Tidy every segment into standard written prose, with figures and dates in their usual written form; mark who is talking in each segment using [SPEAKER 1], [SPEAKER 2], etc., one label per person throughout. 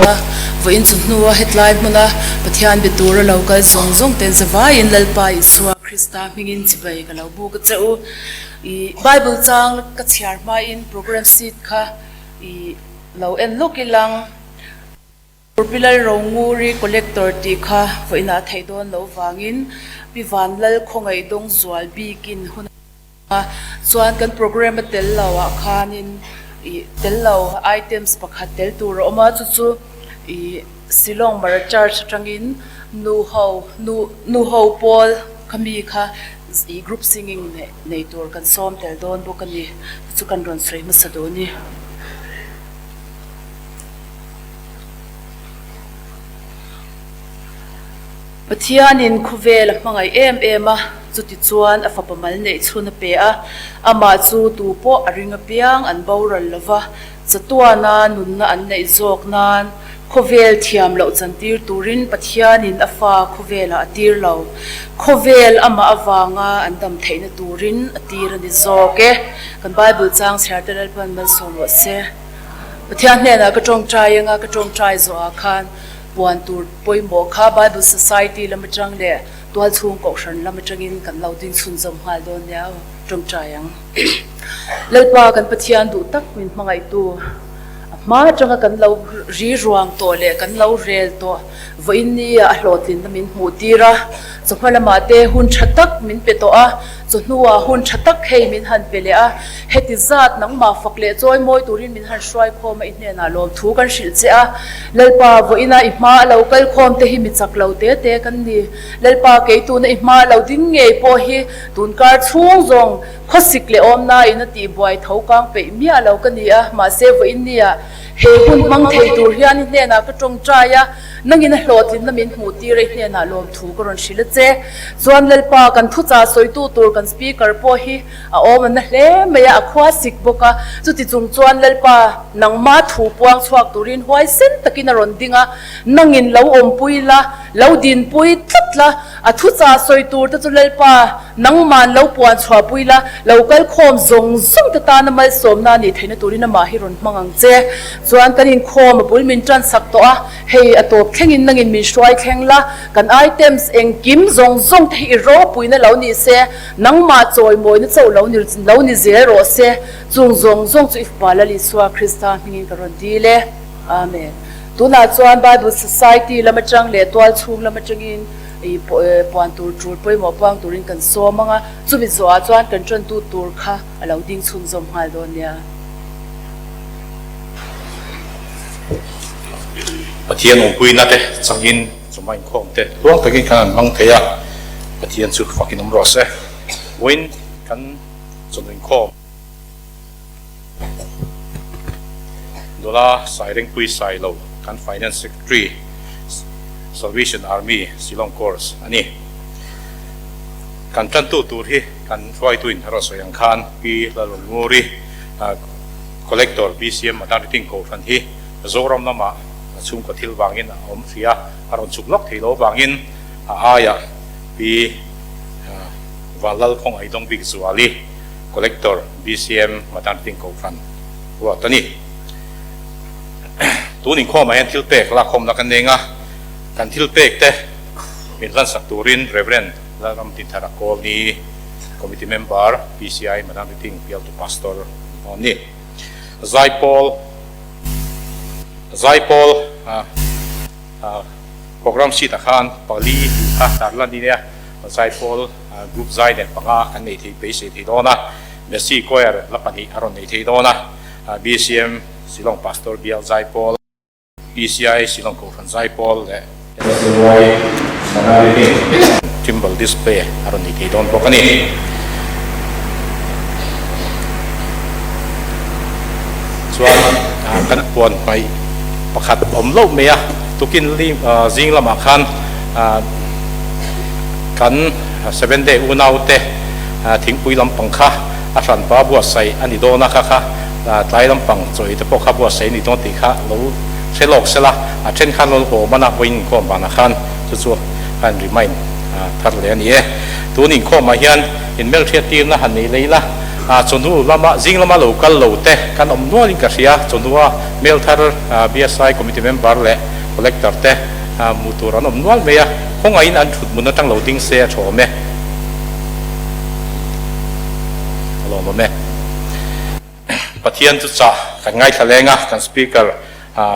[SPEAKER 1] A, vawiin chu hnua hetlai hmuna Pathian be tura lo kal zawng zawng ten zavaiin Lalpa Isua Krista hmingin chibai ka lo buk a che u. I Bible chang ka chhiar hmain program sheet kha i lo en lawk ilang. Purpilal Ronguri Collector tih kha vawiinah a theih dawn loh vangin Pi Vanlal khawngaih dawng zual bikin hun a Chuan kan program a tel lo ah khanin ih tel lo items pakhat tel tur a awm a, chu chu ih Shillong Mara Church atangin nu ho nu nu ho pawl kha mi kha ih group singing nei tur kan sawm tel dawn bawk a ni, chu chu kan rawn sawi hmasa duh a ni. Pathianin khawvel a hmangaih em em a, chutichuan a fapa mal neih chhun a pe a, amah chu tu pawh a ring apiang an boral lo va, chatuana nunna an neih zawk nan khawvel thiam loh chantir turin Pathianin a fa khawvelah a tir lo. Khawvel amah avanga an dam theihna turin a tir a ni zawk e. Kan Bible chang chhiarte Lalpan malsawm rawh se. Pathian hnenah ka tawngtai anga ka tawngtai zawhah khan puan tur pawimawh kha Bible Society lam atang leh tualchhung kohhran lam atangin kan lo ding chhunzawm nghal dawn nia aw tawngtai ang. Lalpa kan Pathian duh tak min hmangaihtu a hma atanga kan lo ri ruang tawh leh kan lo rel tawh vawiin nia a hlawhtlinna min hmuh tir a, chawhma lamah te hun tha tak min pe tawh a, Chawhnuah hun tha tak hei min han pe leh a, heti zat nangmah fak leh chawi mawi turin min han hruai khawm a, i hnenah lawmthu kan hrilh che a. Lalpa, vawiina i hma a lo kal khawm te hi mi chak lo te te kan ni. Lalpa, kei tuna i hma a lo ding ngei pawh hi tunkar chhung zawng khawsik leh awmnain a tihbuai tho kang peih miah lo ka ni a, mahse vawiin nia he hun hmang thei tur hian i hnenah ka tawngtai a. Nangin a hlawhtlinna min hmuh tir a i hnenah lawmthu ka rawn hrilh a che. Chuan Lalpa, kan thuchah sawitu tur kan speaker pawh hi a awm a na hle mai a, a khua sik bawk a. Chuti chung chuan Lalpa, nangma thu puang chhuak turin huaisen takin a rawn ding a, nangin lo awmpui la, lo dinpui tlat la, a thuchah sawi tur te chu Lalpa, nangma'n lo puan chhuahpui la, lo kal khawm zawng zawng te tana malsawmna a nih theihna turin amah hi rawn hmang ang che. Chuan kan inkhawm a bul min tan sak tawh a, hei a tawp thlengin nangin min hruai thleng la, kan items engkim zawng zawng te hi i ropuina lo ni se, nangmah chawimawina chauh lo ni lo ni zel rawh se, chung zawng zawng chu i fapa Lal Isua Krista hmingin ka rawn dil e. Amen. Tunah chuan Bible Society lam atang leh tualchhung lam atangin i puan tur tul pawimawh puang turin kan sawm ang a, chumi zawhah chuan kan tantu tur kha a lo ding chhunzawm nghal dawn nia.
[SPEAKER 2] Pathian awmpuina te changin chawhma inkhawm te tluang takin khan an hmang thei a, Pathian chu fakin awm rawh se. Vawiin kan chawhnu inkhawm nula Sairengpui Sailo kan Finance Secretary Salvation Army Shillong Corps a ni. Kan tantu tur hi kan hruaituin a rawn sawi ang khan Pi Lalrunguri Collector BCM Maternity Kohhran hi Zoram lamah a chhungkaw thil vangin a awm hrih a, a rawn chhuk lawk thei lo vangin a aiah Pi Vanlal Khawngaih Dawng Bik Zuali Collector BCM Maternity Kohhran ruat a ni. Tun inkhawmah hian thil pek lakkhawmna kan nei anga, kan thil pek te min hlansak turin Rev. Lalramtinthara Kawlni Committee Member PCI Maternity Bialtu Pastor Aw ni. Zaipawl Zaipawl Program sheet ah khan pali tih kha tar lan ni nia. Zaipawl group zai leh panga kan nei thei beisei thei dawn a. Messi Choir la pahnih a rawn nei thei dawn a. BCM Shillong Pastor Bial Zaipawl. PCI Shillong Kohhran Zaipawl leh SNY Manali Team Symbol Display a rawn nei thei dawn bawk a ni. Chuan kan puan hmaih pakhat awm loh mai a, tukin zing lamah khan kan Seven Day unaute thingpui lampang kha a hranpa buatsaih a ni dawn a kha kha. Tlai lampang chawi te pawh kha buatsaih a ni dawn tih kha lo hre lawk sela, a then khan lo haw man a, vawiin inkhawm vanah khan chu chu a in remind thar leh a ni e. Tun inkhawmah hian inmelhriat tirna han nei lei la, Chawhnu lama zing lama lo kal lo te kan awm nualin ka hria. Chawhnua hmel thar BSI committee member leh collector te hmuh tur an awm nual mai a, khawngaihin an thut hmun atang lo ding se a tha awm e. A lawmawm e. Pathian chu chah kan ngaithla leng a, kan speaker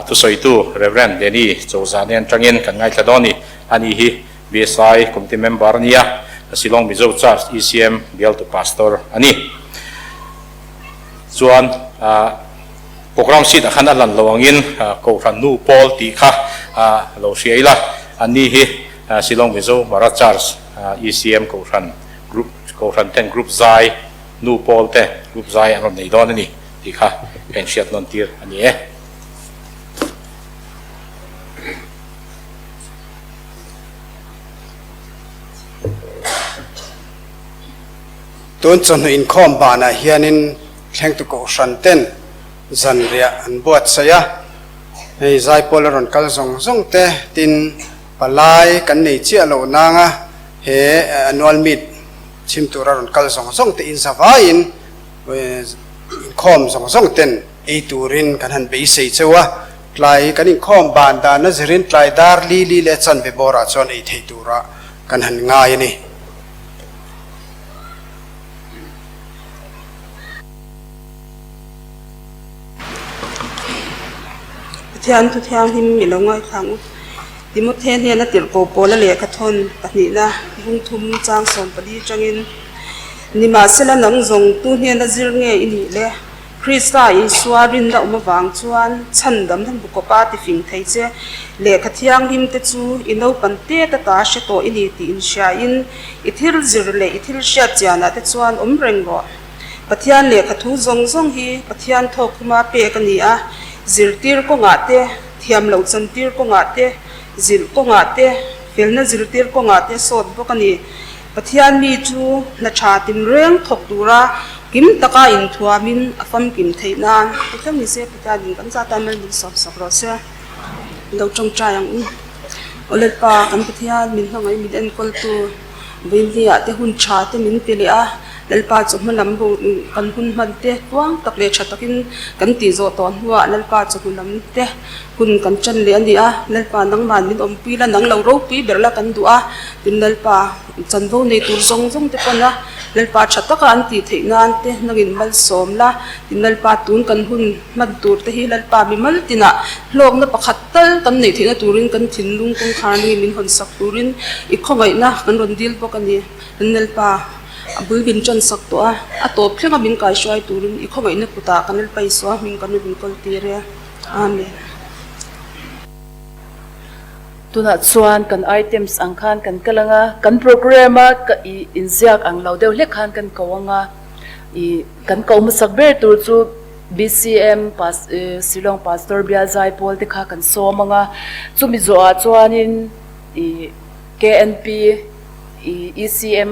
[SPEAKER 2] thusawitu Rev. Danny Chawza nen atangin kan ngaithla dawn a ni. Ani hi BSI committee member a ni a, Shillong Mizo Church ECM bialtu pastor a ni. Chuan program sheet ah khan a lan lo angin Kohhran Nu Pawl tih kha lo hria ila, ani hi Shillong Mizo Mara Church ECM Kohhran group Kohhran ten group zai Nu Pawl te group zai an rawn nei dawn a ni tih kha ka inhriat nawn tir a ni e.
[SPEAKER 3] Tun chawhnu inkhawm banah hianin thlengtu kohhran ten zanriah an buatsaih a, hei zaipawl a rawn kal zawng zawng te tin palai kan nei chiah loh nanga he annual meet chhim tura rawn kal zawng zawng te inzavaiin inkhawm zawng zawng ten ei turin kan han beisei cheu a. Tlai kan inkhawm ban dan a zirin tlai dar li li leh chanve bawrah chuan ei theih turah kan han ngai a ni.
[SPEAKER 4] Pathian thu thianghlim i lo ngaithla ang u. Timothe hnena tirhkoh Paula lehkha thawn pahnihna bungthum chang 14 atangin, Nimahsela nang zawng tu hnena zir nge i nih le? Krista Isua rinna awm avang chuan chhandam bu kawpa tifing thei che lehkha thianghlim te chu i naupan tet ata hre tawh i ni tih inhriain i thil zir leh i thil hriat chianah te chuan awm reng rawh. Pathian lehkha thu zawng zawng hi Pathian thawkkhuma pek a ni a, zirtir kawngah te, thiam loh chantir kawngah te, zilh kawngah te, felna zirtir kawngah te sawt bawk a ni. Pathian mi chu hna tha tinreng thawk tura kim taka inthuamin a famkim theih nan ti thleng ni se Pathianin kan zat a mal min sawm sak rawh se. Lo tawngtai ang u. Aw Lalpa kan Pathian min hmangaih min enkawltu Vawiinhniah te hun tha te min pe leh a, Lalpa chu hma lam kan hun hman te tluang tak leh tha takin kan tih zawh tawh hnuah Lalpa chu hmu lam te Hun kan ṭan leh a ni a, Lalpa nangman min awmpui la, nang lo ropui ber la kan duh a, tin Lalpa chanvo nei tur zawng zawng te pawn a, Lalpa ṭha taka an tih theih nan te nangin malsawm la, tin Lalpa tun kan hun hman tur te hi Lalpa mi mal tinah hlawkna pakhat tal kan neih theihna turin kan thinlung kawngkhar nangin min hawn sak turin i khawngaihna kan rawn dil bawk a ni. Tin Lalpa a bul min ṭan sak tawh a, a tawp thlenga min kaihruai turin i khawngaihna kutah kan Lalpa Isua hming kan rawn kawl tir e. Amen.
[SPEAKER 1] Tunah chuan kan items ang khan kan kal ang a, kan program a ka i inziak ang lo deuh hlek khan kan ko ang a, i kan ko hmasak ber tur chu BCM pas Shillong Pastor Bial Zaipawl te kha kan sawm ang a, chumi zawhah chuanin i KNP i ECM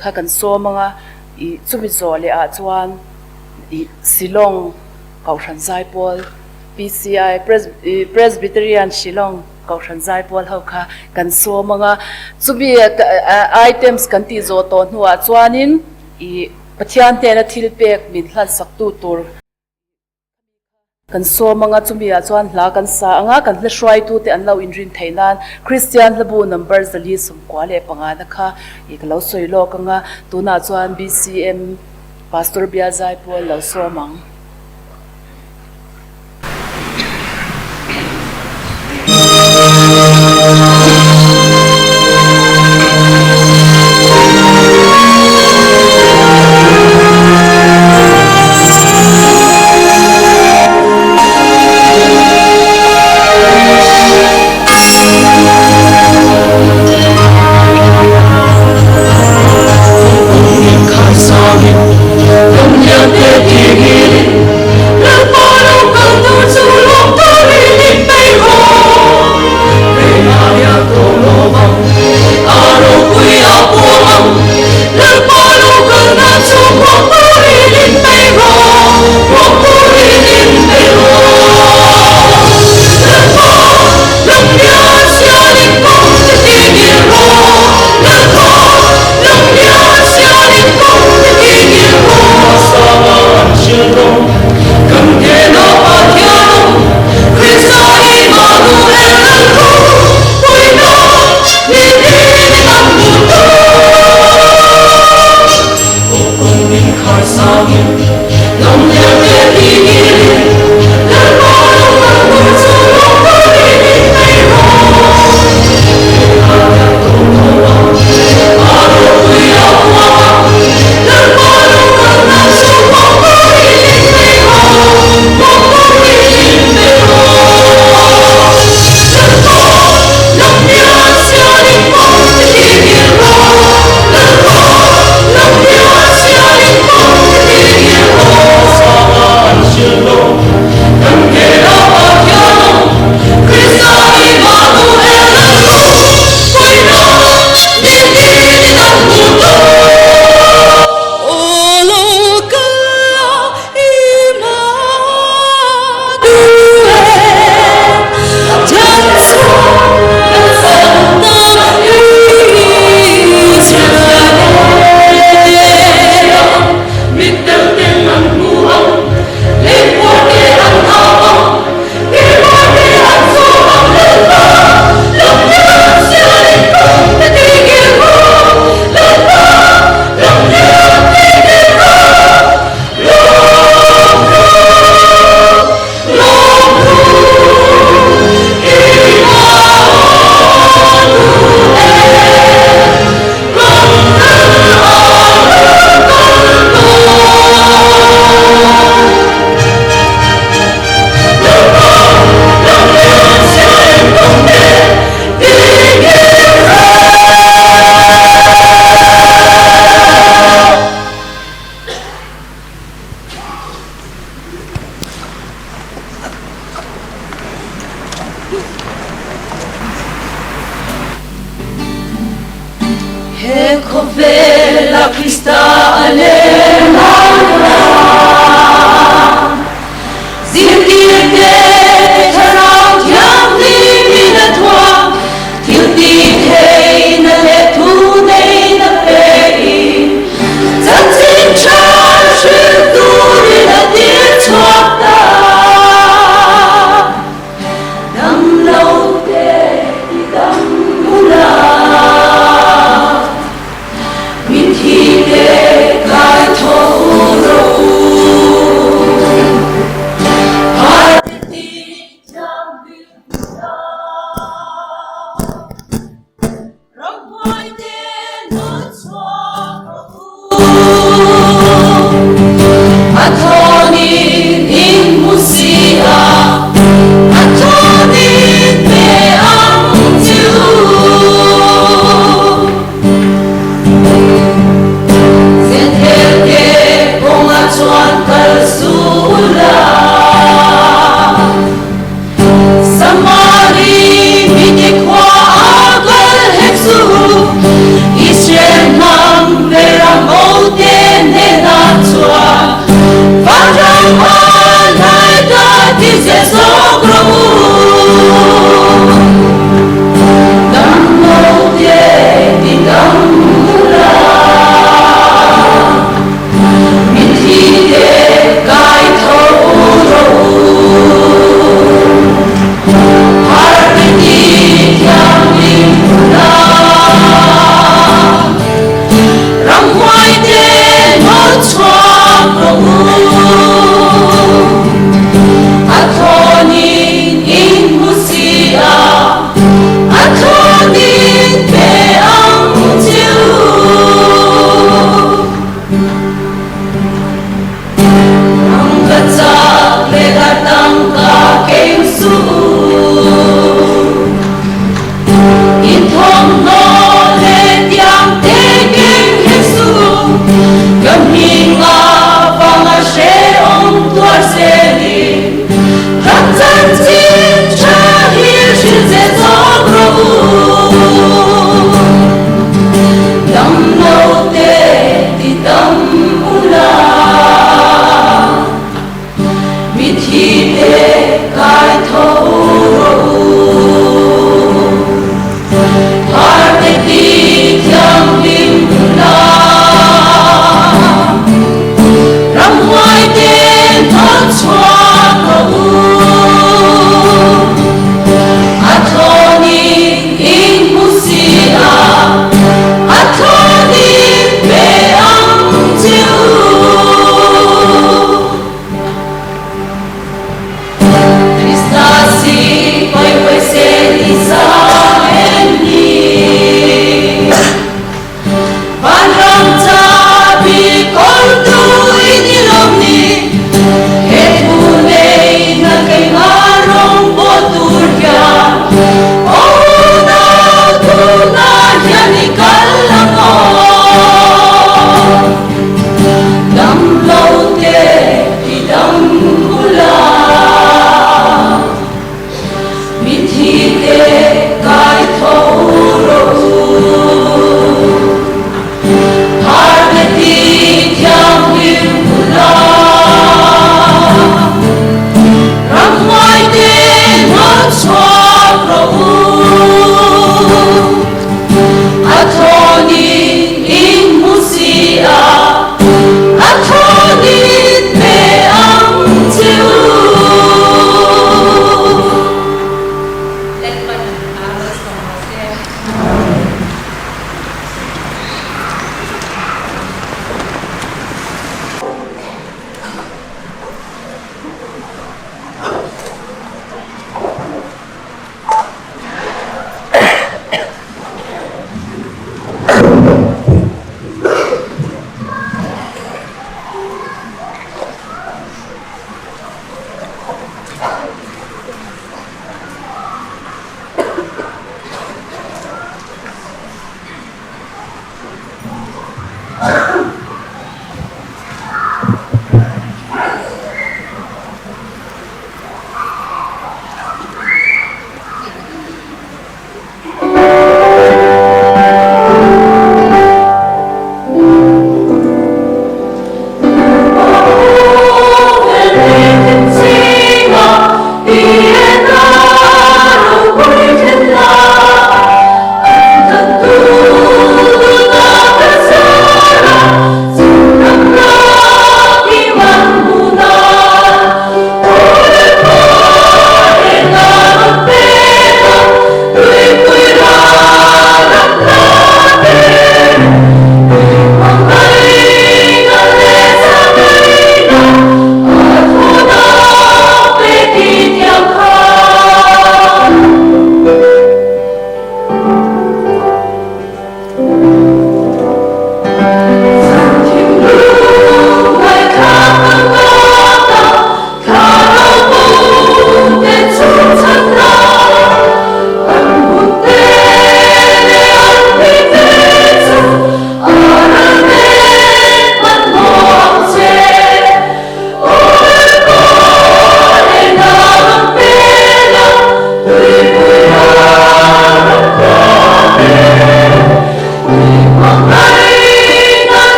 [SPEAKER 1] kha kan sawm ang a, i chumi zawh leh ah chuan i Shillong Kohhran Zaipawl, PCI, Presbyterian Shillong Kohhran Zaipawl ho kha kan sawm ang a, chumi items kan tih zawh tawh hnuah chuanin ih Pathian hnena thil pek min hlansak tu tur kan sawm ang a, chumi ah chuan hla kan sa ang a, kan hla hruaitute an lo inrin theih nan Kristian hlabu number 495 na kha ih ka lo sawi lawk ang a, tunah chuan BCM Pastor Bial Zaipawl lo sawm ang.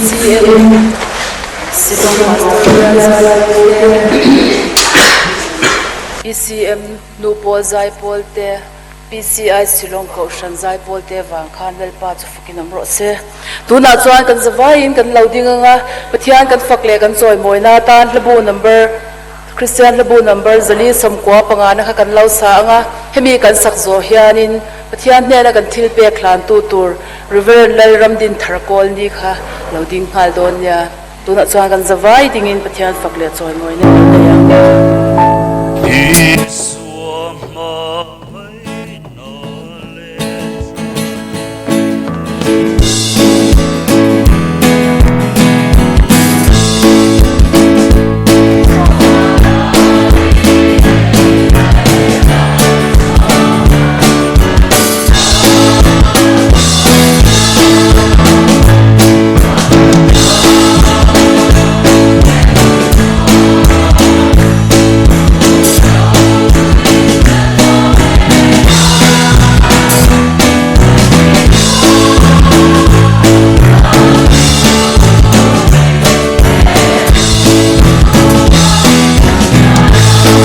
[SPEAKER 1] BCM Shillong Pastor BCM Nu Pawl Zaipawl te, PCI Shillong Kohhran Zaipawl te vang khan Lalpa chu fakin awm rawh se. Tunah chuan kan zavaiin kan lo ding anga Pathian kan fak leh kan chawimawina atan hlabu number Kristian hlabu number 495 na kha kan lo sa anga hemi kan sak zawh hianin Pathian hnena kan thil pek hlantu tur Reverend Lalramdin Tharkawlni kha lo ding nghal dawn nia. Tunah chuan kan zavai dingin Pathian fak leh chawimawina kan nei ang.
[SPEAKER 5] Isua hmangaihna leh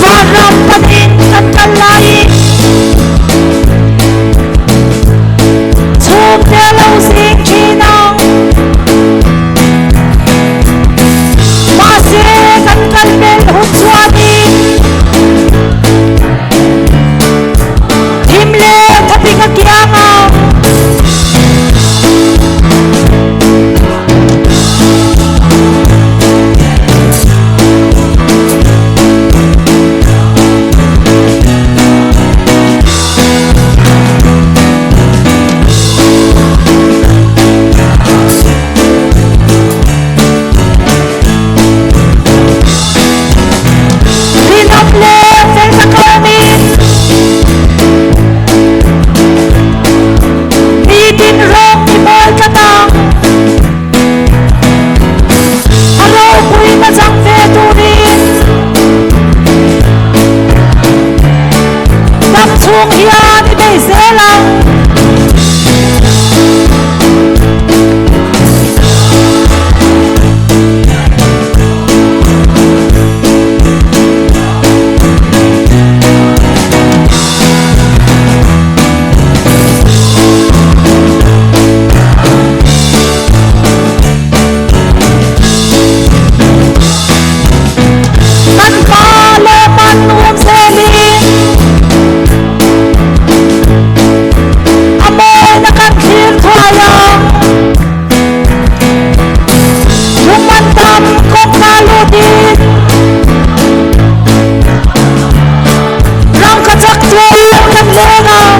[SPEAKER 6] Vanram panin kan kal laiin chhungte lo zing thin ang. Mahse kan kal pel hun chuanin thim leh thaping a kiang ang. Rinawm leh fel tak awmin nitin rawng i bawl tlat ang. A ropuina chang ve turin dam chhung hian i bei zel ang. Kan pa le man nuam zelin a mawina kan thlir thuai ang. Lungman tam kawngka lutin rangkachak tuar kan leng ang.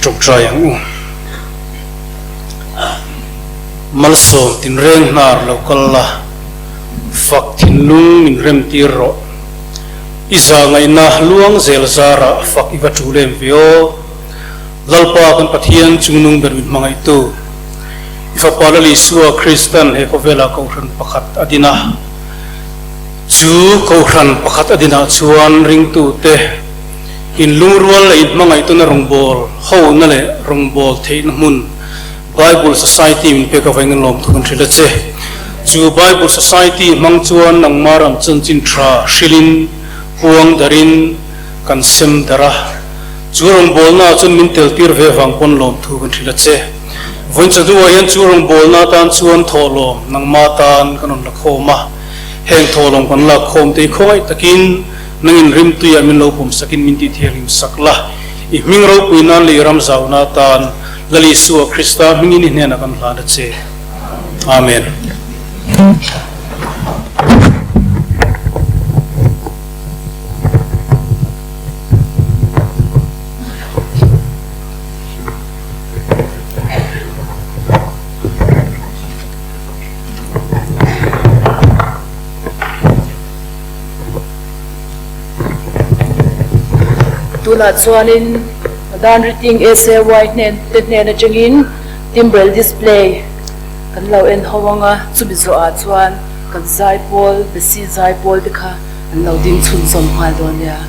[SPEAKER 7] Ṭawngṭai ang u. Malsawm tinreng hnar lo kal la, fak thinlung min remtir rawh. I za ngaihna luang zel zarah fak i va ṭul em ve aw. Lalpa kan Pathian chungnung ber min hmangaihtu, i Fapa Lal Isua Kristan he khawvelah Kohhran pakhat a din a. Chu Kohhran pakhat a dinah chuan ringtute inlungrual leh inhmangaihtuna rawngbâwl hona leh rawngbâwl theihna hmun Bible Society min pek avangin kan lawmthu kan hrilh a che. Chu Bible Society hmang chuan nangmah ram chanchin tha hrilhin, puang darin kan sem darh a. Chu rawngbâwlnaah chuan min teltir ve vang pawn lawmthu kan hrilh a che. Vawiin chawhnuah hian chu rawngbâwlna atan chuan thawhlawm nangmah tan kan rawn la khawm a. Heng thawhlawm kan lak khawm te hi khawngaih takin nangin rimtuiah min lo pawm sakin min tihthianghlim sak la. I hming ropui nan leh i ram zauna atan Lal Isua Krista hmingin i hnenah kan hlan a che. Amen.
[SPEAKER 1] Tunah chuanin Dan Riting SAY hnen te hnen atangin Timbrel Display kan lo en ho ang a, chumi zawhah chuan kan zaipawl, Besi zaipawl te kha an lo ding chhunzawm nghal dawn nia.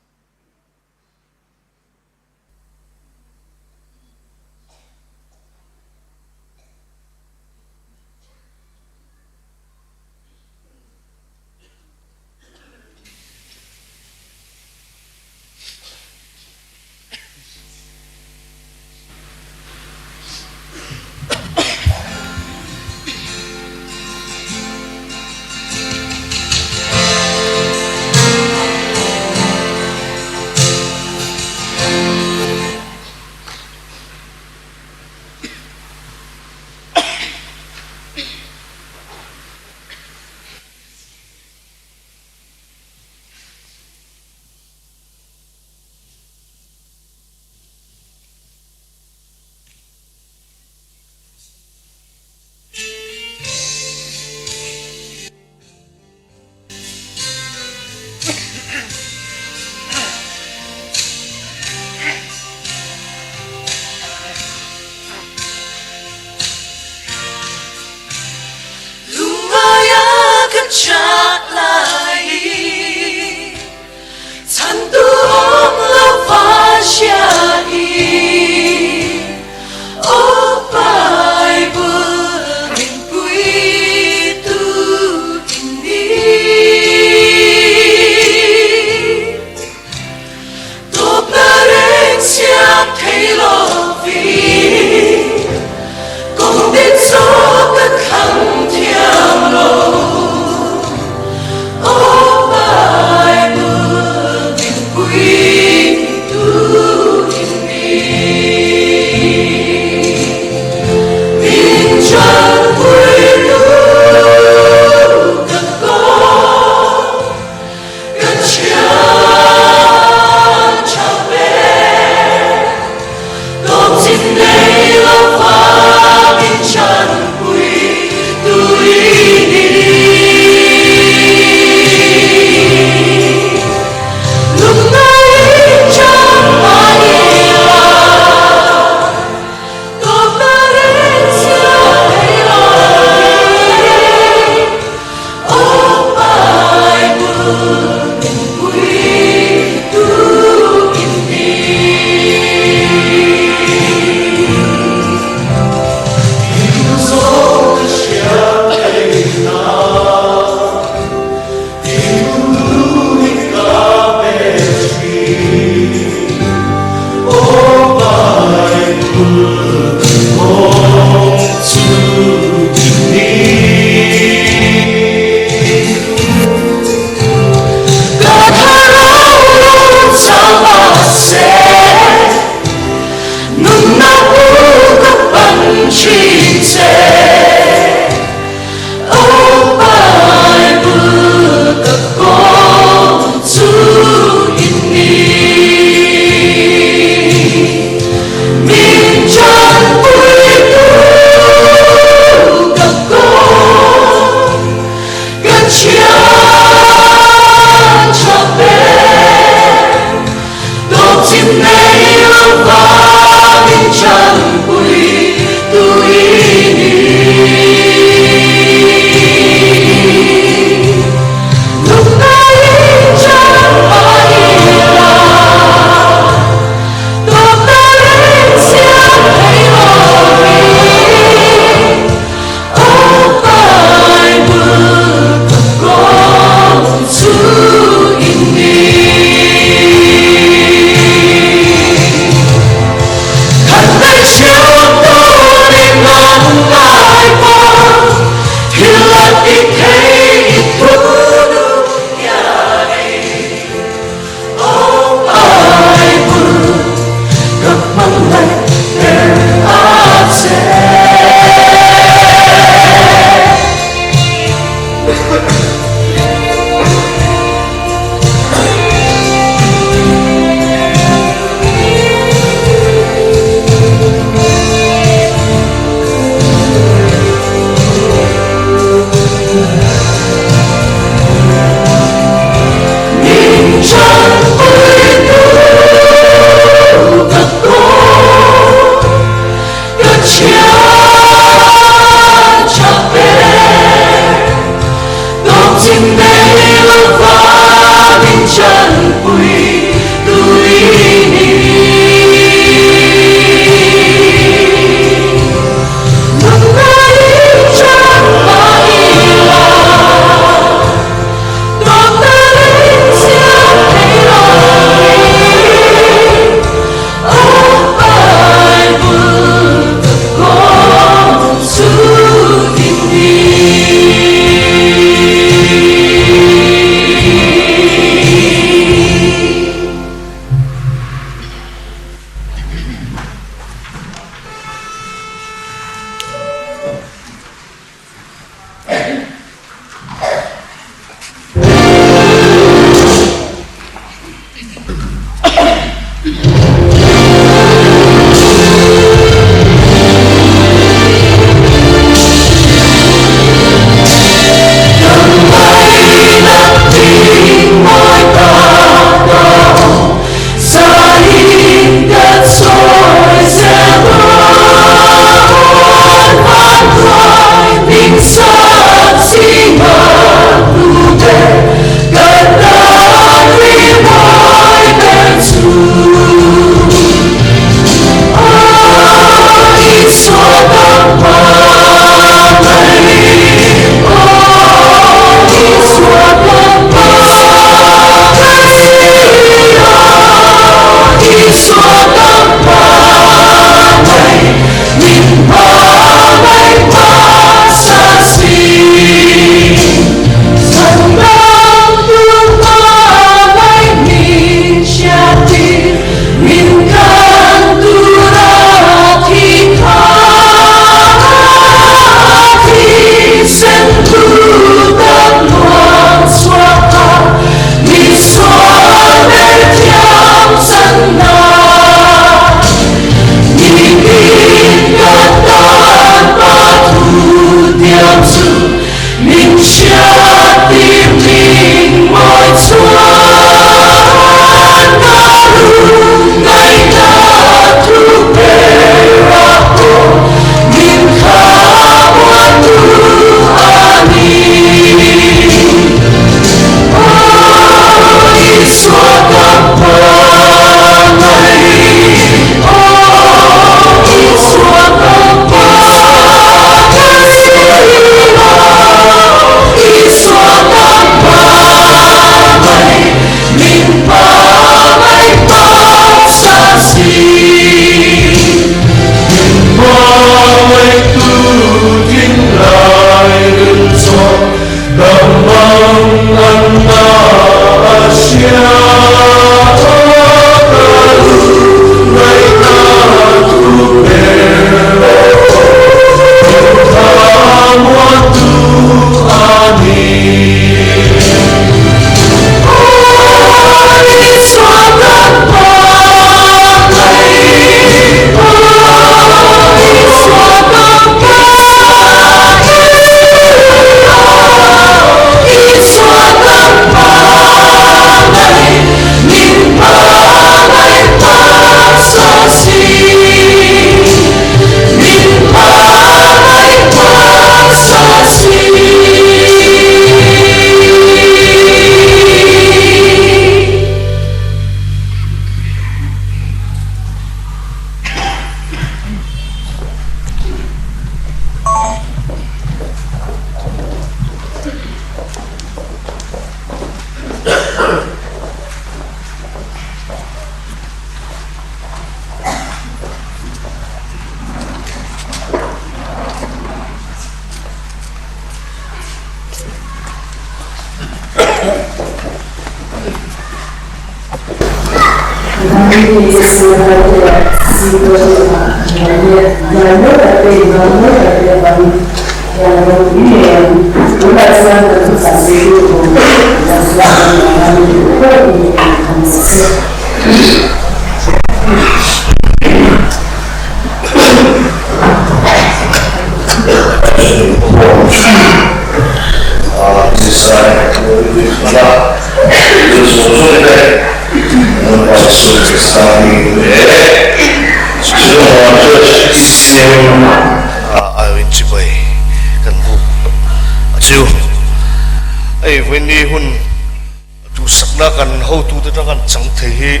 [SPEAKER 8] Duhsakna kan hotute atanga kan chang thei hi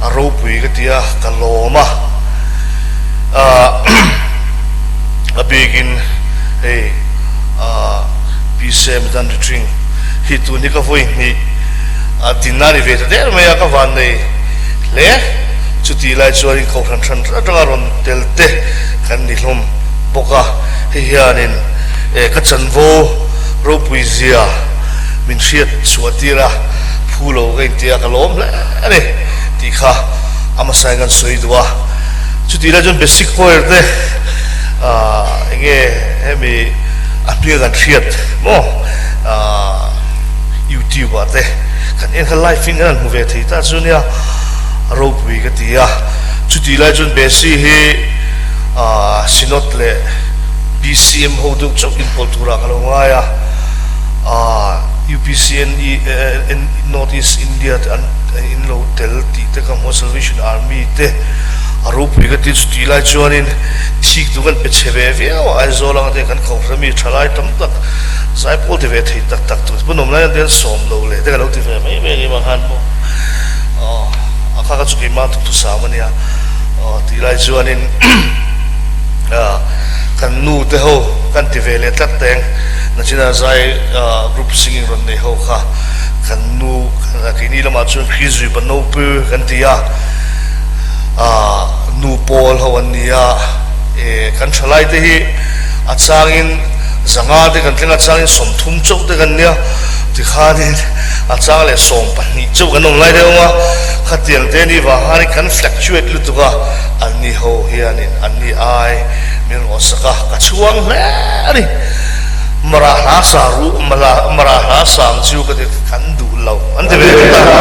[SPEAKER 8] a ropui ka ti a, ka lawm a. A bikin hei Pi Sam Dan Ritring hi tun hi ka vawi hnih a dinna a ni ve ta der mai a, ka van nei hle. Chutih lai chuanin kohhran hran atanga rawn tel te kan ni hlawm bawk a, hei hianin ka chanvo ropui zia min hriat chhuah tir a, phu lo ka inti a, ka lawm hle a ni tih kha a hmasain kan sawi duh a. Chutih lai chuan basic choir te aah eng nge hemi a hming a kan hriat maw aah youtube ah te kan en kha live in kan han hmu ve thei ta chu nia a ropui ka ti a. Chutih lai chuan Besi hi aah Synod leh BCM ho deuh chauh inpawlh turah ka lo ngai a. UPCNE North East India te an in lo tel tih te ka hmu a, Salvation Army te a ropui ka ti chutih lai chuanin thik chu kan pe chhe ve viau a, Aizawl anga te kan kohhran mi thalai tam tak zaipawl ti ve thei tak tak tur chu nawm lai an te an sawm lo leh te ka lo ti ve mai mai engemaw khan pawh a kha kha chu keimah thawkthusam a nia tih lai chuanin kan nu te ho kan ti ve leh tlat teng. Nachina zai group singing rawn nei ho kha kan nu keini lamah chuan Khrizui Panopu kan ti a, nu pawl ho an ni a, kan thalai te hi a changin zanga te kan thleng a, changin 30 chauh te kan nia, tikhanin a chang leh 12 chauh kan awm lai deuh a, khatiang te ni vang khanin kan fluctuate lutuk a, anni ho hianin anni ai min rawn sak a, ka chhuang hle a ni. Mara hla sa ru, mara hla sang chu ka ti kan duh lo an ti ve tlat a.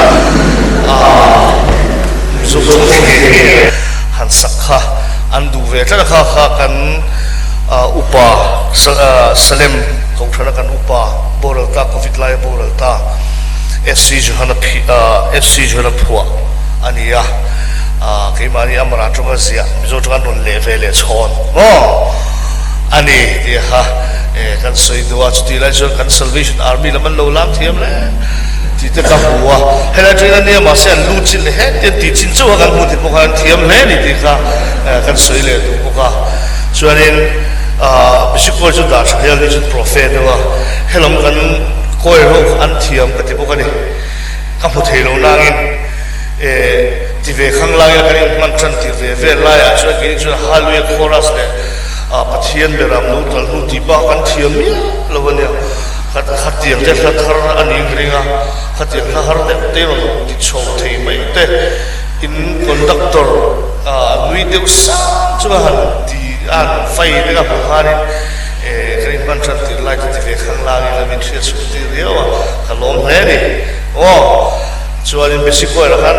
[SPEAKER 8] Aaa Mizo tawng te nge nge han sak kha an duh ve tlat a kha kha kan upa Salem Kohhrana kan upa boral ta Covid laia boral ta FC Johana FC Johana phuah a ni a. Keimahni a mara tawnga ziah Mizo tawnga an rawn leh ve leh chhawn maw? A ni tih kha kan sawi duh a, chutih lai chuan kan Salvation Army lam an lo lam thiam hle tih te ka hmu a, helai atangin a nia mahse an lut chin leh het te an tih chin chauh a kan hmu tih pawh khan an thiam hle a ni tih kha kan sawi leh duh bawk a. Chuanin Bishop Kawi chu dah tha hial ni chuan Prophet deuh a, helam kan choir ho kha an thiam ka ti bawk a ni, ka hmu thei lo nangin ti ve khang laiin kan inhman tan tir ve vel laiah chuan keini chuan Hallelujah Chorus leh Pathian beram lo tal hnu tih bak kan thiam miah lo a nia. Khatiang te hla thar a ni ka ring a, khatiang hla har deuh te rawn ti chho thei mai te in conductor nui deuh sang chunga han ti a han fai te ka hmuh khanin kan inhman tan tir lai te ti ve khang langin a min hriat chhuah tir riau a, ka lawm hle a ni. Aw. Chuanin Mexico erawh khan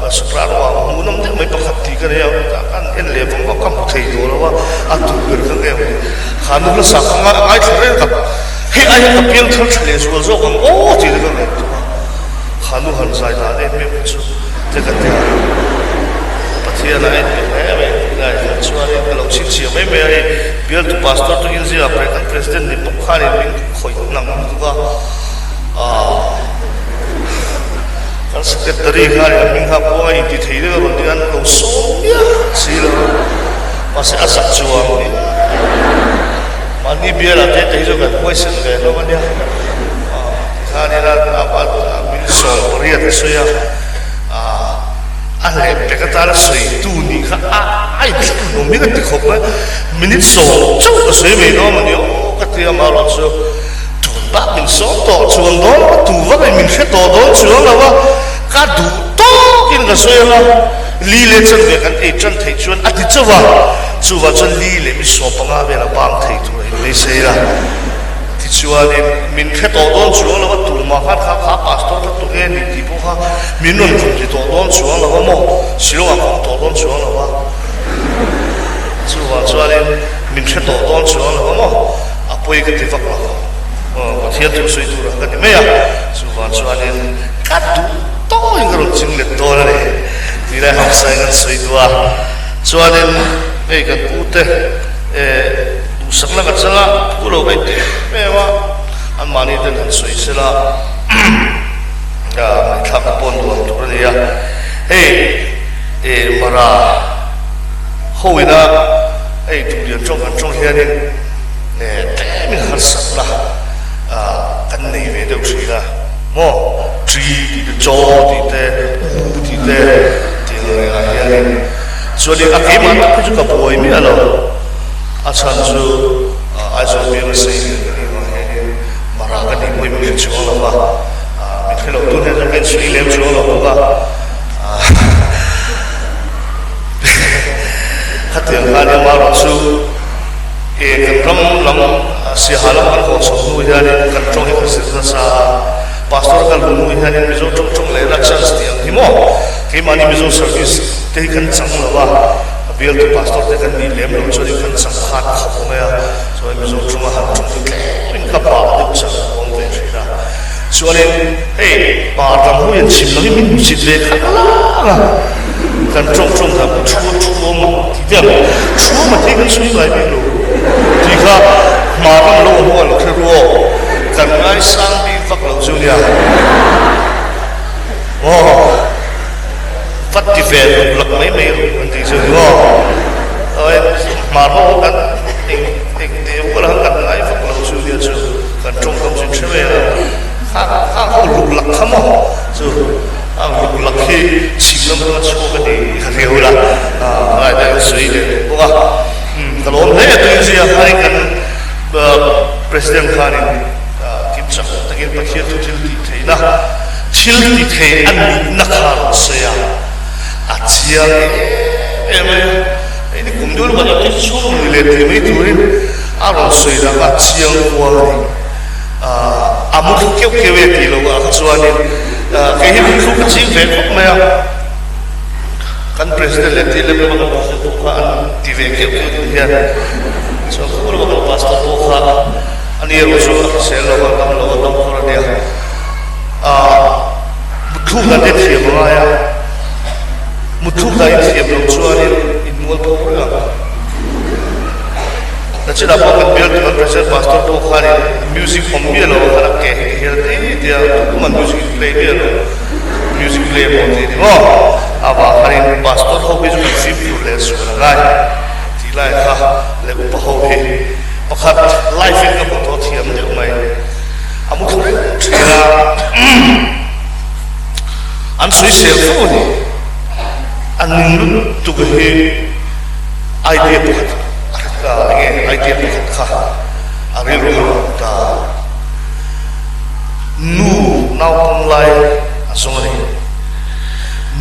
[SPEAKER 8] soprano ah hmuhnawm deuh mai pakhat tih ka nei a, kan en leh vang vang ka hmu thei tawh lo a, a tuh ber kha nge awm kha nu hla sak kha ngaithla reng ka hei ai hian ka piang thar tha leh zual zawk ang aw tih te ka ngaihtuah a, kha nu han zai dan em em chu te ka ti a, Pathian a en ve hle mai tih lai kha chuanin ka lo chhinchhiah mai mai a, hei bialtu pastor tukin zingah kan president ni bawk khanin min khawih nang lutuk a, aah. Kan secretary kha a hming kha pawh a inti thei deuh a rawn ti a, an lo sawm miah si lo. Mahse a zak chuang miah. Mahni bialah te te hi chu kan huaisen ve hlauh a nia. Tikhan ila a min sawm pariat a sawi a, a hlep pek atana sawitu nih kha a a inthlak hlawm hi ka ti khawp mai. Minute sawm chauh ka sawi mai dawn a ni aw ka ti a, amaherawhchu Tun bak min sawm tawh chuang dawn a, tu vak in min hre tawh dawn chuang lo a, ka duh tawp. tawkin ka sawi ang a, li leh chanve kan ei tan theih chuan a ti chauh a, chuvang chuan li leh mi 15 vel a bang thei tur a inbeisei a. Tichuanin min hre tawh dawn chuang lo a, tumah khan kha kha pastor kha tunge ni tih pawh kha min rawn khum ti tawh dawn chuang lo a maw, Shillong ah ka awm tawh dawn chuang lo a, chuvang chuanin min hre tawh dawn chuang lo a maw, a pawi ka ti vak lo, Pathian thu sawi tur ang ka ti mai a, chuvang chuanin ka duh tawhin ka rawn ching let dawn a ni tih lai hausa in kan sawi duh a, chuanin hei kan pu te eh. Duhsakna ka chang a, thu lo ka inti em em a, anmahni ten han sawi se la, ngaihthlakna pawh an duh ang tur a ni a. Hei eh Mara ho ina hei duhlian tawng kan tawng hianin eh tlemin harsatna kan nei ve deuh thin a maw, ṭi tih te, chaw tih te, u tih te tih ang rengah hianin chuanin a keimah tak hi chu ka buai miah lo. A chhan chu Aizawl bianga sei lian ka nih vang hianin Mara ka nih pawhin min hre chuang lo va, min hre lo tun hian chuan ka insawi lem chuang lo bawk a. Khatiang khan nia Mara chu e kan ram lam Siaha lam kan haw chho hnu hianin kan tawng hi ka zir nasa a, Pastor ka luh hnu hianin Mizo tawng tawng lehna chance tih ang hi maw keimahni Mizo service te hi kan chang lo va. A bialtu pastor te kan nih lem lo chuan in kan chak khat khawp mai a, chuan Mizo tawng a han tawng hi tlemin ka pah deuh chak a awm ve thin a. Chuanin hei pa ram ho hian chhim lam hi min hmusit ve khat lang a, kan tawng tawng dan pawh thu thu awm a ti deuh a, thu awm a tih kan sawi ngai bik lo tih kha hma ram lo awm ho an lo hre ru aw, kan ngaisang bik vak lo chu nia aw. Vat ti ve luk lak mai mai ru an tih chu ni maw? Awii hmar ho kan eng eng teh rual han kan ngai vak lo chu nia chu kan tawngkam chu hre ve lo. Kha kha ho luk lak kha maw chu a luk lak hi chhim lam atanga chhuak a ni tih kha hriau ila a ngai te kan sawi leh duh bawk a. Umm ka lawm hle a tui zia khanin kan President khanin kim chak takin Pathian thu thil tih theihna Thil ti thei a nihna kha rawn sawi a, a chiang em em mai a, hei ni kum deuh lamah chuan thil chhung ni leh tih mai turin a rawn sawi dan kha a chiang kual a ni. A mu thlu keuh keuh e tih loh ah kha chuanin kei hi mutthlu ka ching ve khawp mai a, kan President leh tih lem lama kan President pawh kha an ti ve keuh keuh tih hian chuan khur lama kan Pastor pawh kha a ni erawh chu a hrisel lo a, dam lo a, dam khawr a nia. Muthluk dan te thiam a ngai a, muthluk dan in thiam loh chuanin in mual pho reng ang. Nachinah pawh kan bialtu kan President Pastor pawh khanin music awm miah lo khan a ke hi ti hian a ti ti a, tuman music in play miah lo, music play pawh ti a ni maw? Avang khanin Pastor ho hi chu kan fimkhur leh sual a ngai tih lai kha leh upa ho hi pakhat live in ka hmu tawh thiam deuh mai. A mu thlu reng thin a, an sawisel fo a ni. A ning lutuk hi idea pakhat a hre ta, enge idea pakhat kha a rilru a rawn ta. Nu naupang lai a zawng a ni.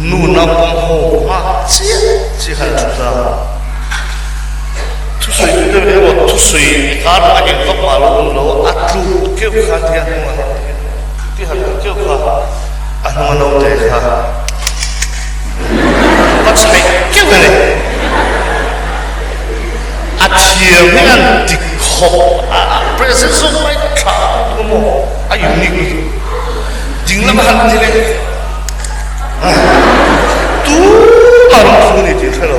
[SPEAKER 8] Nu naupang ho nghak chiah chiah khan a thu ta. Thusawi tu deuh erawh thusawi kar a eng vak mah lo awm lo a tluk keuh kha tia hnung a ti han tluk keuh kha a hnung a naute kha va chhaih keuh a ni. A thiam hi an dik khawp a present zawk mai tha lutuk a maw a unique lutuk dinglam a han ti leh tumah rawn thu ni tih hre lo.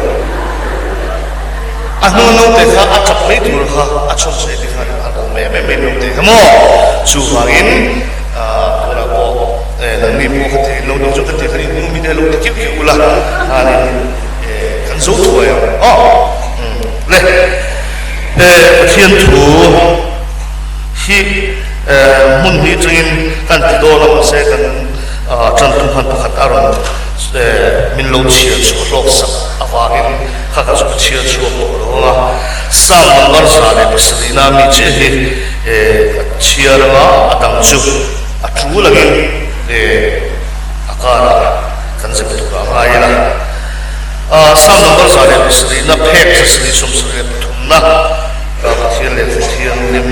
[SPEAKER 8] A hnu naute kha a tap mai tur kha a chhawn sawi te khan a awm em em mai naute kha maw? Chuvangin tunah pawh nangni pawh kha ti lo ni chu ka ti khan in hnu mite lo ti keuh keuh ula khanin kan zo thuai ang aw le Pathian thu hi hmun hi atangin kan ti dawn a mahse kan tan tum khan pakhat a rawn min lo chhiar chhuah hlawk sak avangin Kha ka chu ka chhiar chhuak tawh lo ang a, Psalm number 107 na mi chiah hi ka chhiar ang a, a dang chu a tul angin a karah kan. Kan zir tur a ngai ila. Psalm number 107 na phek 173 na Pathian lehkha thianghlim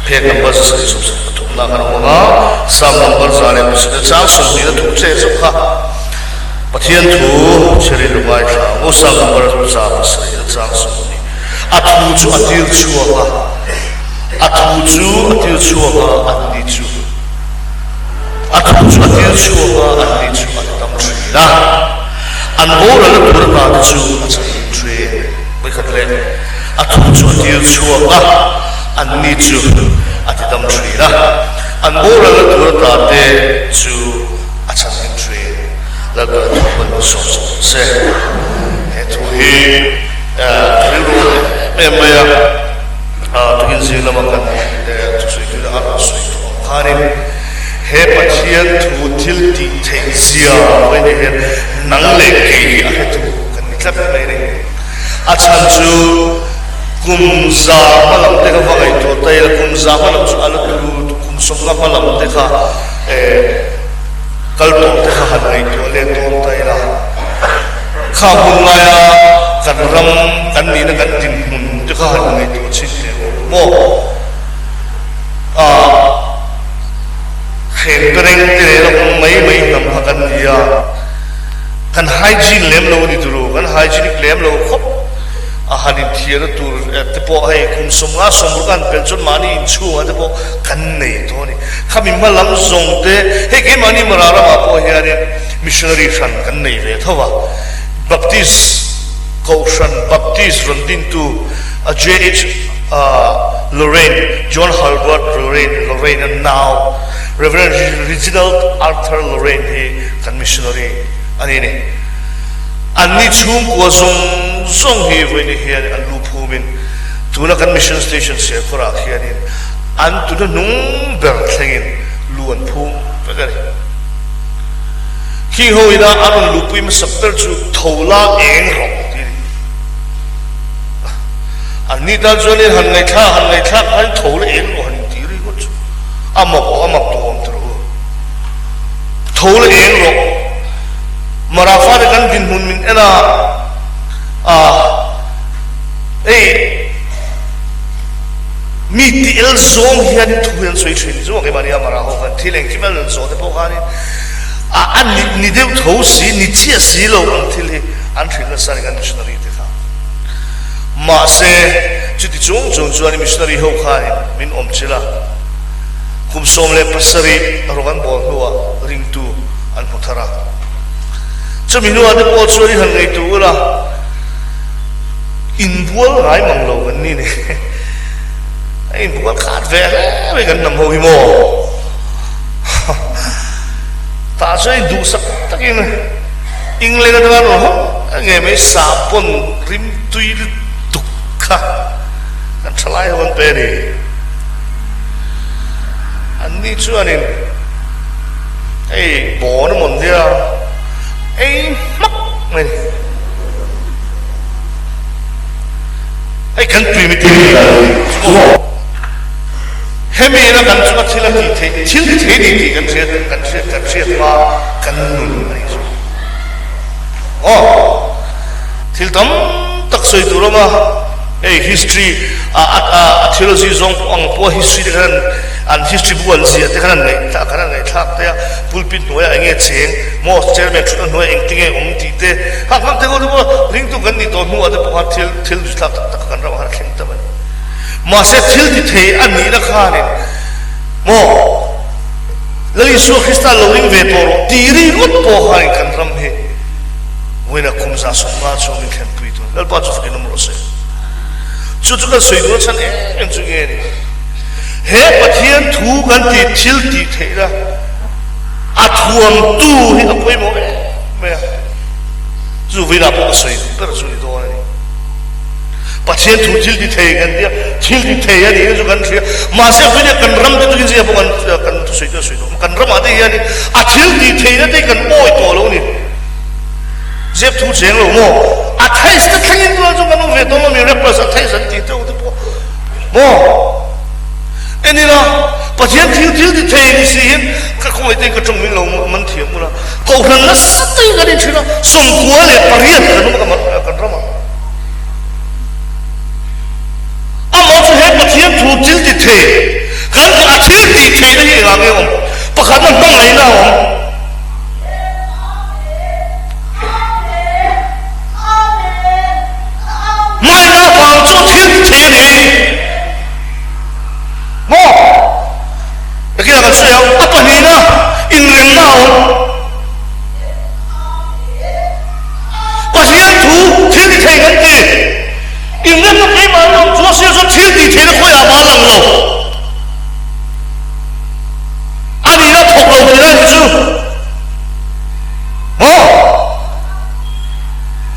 [SPEAKER 8] phek number 173 na kan awm ang a, Psalm number 107 chang 20 na thu che chu kha Pathian thu chhiarin lu ngaithla ang u, Psalm number 107 na chang 20 a thu chu a tir chhuak a, a thu chu a tir chhuak a, an ni chu. A thu chu a tir chhuak a, an ni chu an tam thin a. An boral a tur ata te chu a chhan thin. Vawikhat leh, a thu chu a tir chhuak a, an ni chu a ti dam thin a. An boral a tur ata te chu a chhan him thin. Lalpa thu hman sawm sawm rawh se. He thu hi rilru em em mai a. Tukin zing lama kan thusawitu a rawn sawi tawh ang khanin he Pathian thu thil tih theih zia mai ni hian nang leh kei hi a hretu kan ni tlat mai a ni. A chhan chu kum za hma lam te kha va ngaihtuah ta ila, kum za hma lam chu a la tulu, kum sawmnga hma lam te kha kal tawh te kha han ngaihtuah let dawn ta ila. Kha hmun laia kan ram kan nihna kan dinhmun te kha han ngaihtuah chhin teh u maw? Ah, hrem pereng te leh la awm mai mai hnam kha kan ni a, kan hygiene lem lo a ni turu, kan hygienic lem lo khawp a han inthiarna tur te pawh hei kum 50 60 han pel chuan mahni inchhungah te pawh kan nei tawh a ni. Khami hma lam zawng te hei keimahni Mara ramah pawh hianin Missionary hran kan nei ve tho a, Baptist Kohhran Baptist rawn dintu JH Lorraine, John Halbert Lorraine, Lorraine a nau Rev. Reginald Arthur Lorraine hi kan missionary a ni ni. Anni chhungkua zawng zawng hi vawiin hian an lu phumin tuna kan mission station Serkawrah khianin an tuna hnung ber thlengin lu an phum vek a ni. Khi ho ina an rawn luhpui hmasa ber chu tho la eng rawh tih a ni. An ni tan chuan in han ngaihthlak han ngaihthlak khan tho la eng rawh han intih ri ngawt chu a mak aw a mak duh awm tawh rawh u. Tho la eng rawh Mara fate kan dinhmun min en a, a hei Mi ti el zawng hian thu hi an sawi thin ni zawk em a nia Mara ho khan thil engkim an rawn zawh te pawh khanin a a ni ni deuh tho si ni chiah si lo ang thil hi an hrilh nasa a ni kan missionary te kha. Mahse chuti chung chung chuan missionary ho khanin min awm chilh a, kum 17 rawng an bawl hnuah ringtu an hmu thar a. Chumi hnuah te pawh chuan i han ngaihtuah ula, Inbual ngai mang lo kan ni ni. A inbual khat ve hle mai kan hnam ho hi maw. Tah chuan in duhsak takin England atanga rawn haw nge mai sahpawn rimtui lutuk kha kan thalai ho an pe a ni. Anni chuanin hei bawn a mawn nia ei hmak mai ni. Hei kan tui mi thil hi chu maw? Hemi ina kan chunga thil a tih theih, thil ti thei ni tih kan hriat, kan hriat, kan hriat hma kan nun a nih chu. Aw, thil tam tak sawi tur awm a, hei history a a a theology zawng pawh ang pawh history te khan an history bu an ziah te khan an ngaihthlak kan an ngaihthlak te a, pulpit hnuaiah eng nge cheng, maw chairman thutna hnuaiah engtin nge awm tih te, Hak hak te ho chu maw ringtu kan nih tawh hnuah te pawh khan thil thil thlak tak tak kan ramah khan a thleng ta mai. Mahse thil ti thei a nihna khanin maw Lal Isua Krista lo ring ve tawh rawh tih ringawt pawh khanin kan ram hi vawiin a kum 150 chhung min thlenpui tur Lalpa chu fakin awm rawh se. Chu chu kan sawi duhna chhan em em chu nge ni? He Pathian thu kan tih thil tih theihna a thuamtu hi a pawimawh em mai a. Chu vawiinah pawh ka sawi duh ber chu ni dawn a ni. Pathian thu thil ti thei kan tia, thil ti thei a nih chu kan hria. Mahse vawiinah kan ram te tukin zingah pawh kan kan thusawi chu a sawi tawh. Kan ramah te hianin a thil tih theihna te hi kan awi tawh lo a ni. Zep thu cheng lo maw? A theih te thlengin tunah chuan kan awm ve tawh lo mi rappers a theih an tih deuh te pawh maw? Enila. Pathian thil thil ti thei ni si hin ka khawngaih te ka tawng min lo man thiam ula. Kohhran nasa takin kan inthen a, 98 kan awm a kan ram ah. Amah chu he Pathian thu thil ti thei kan a thil tih theihna hi engah nge a awm? Pakhatna hmangaihna a awm. Hmangaihna vang chu thil ti thei a ni. Maw? Nakinah kan sawi ang, a pahnihna inremna a awm. Pathian thu thil ti thei kan ti. Inremna keimahni awm chu a sia chuan thil tih theihna khawiah mah a lang lo. A nihna thawk lo tih lai ni chu. Maw?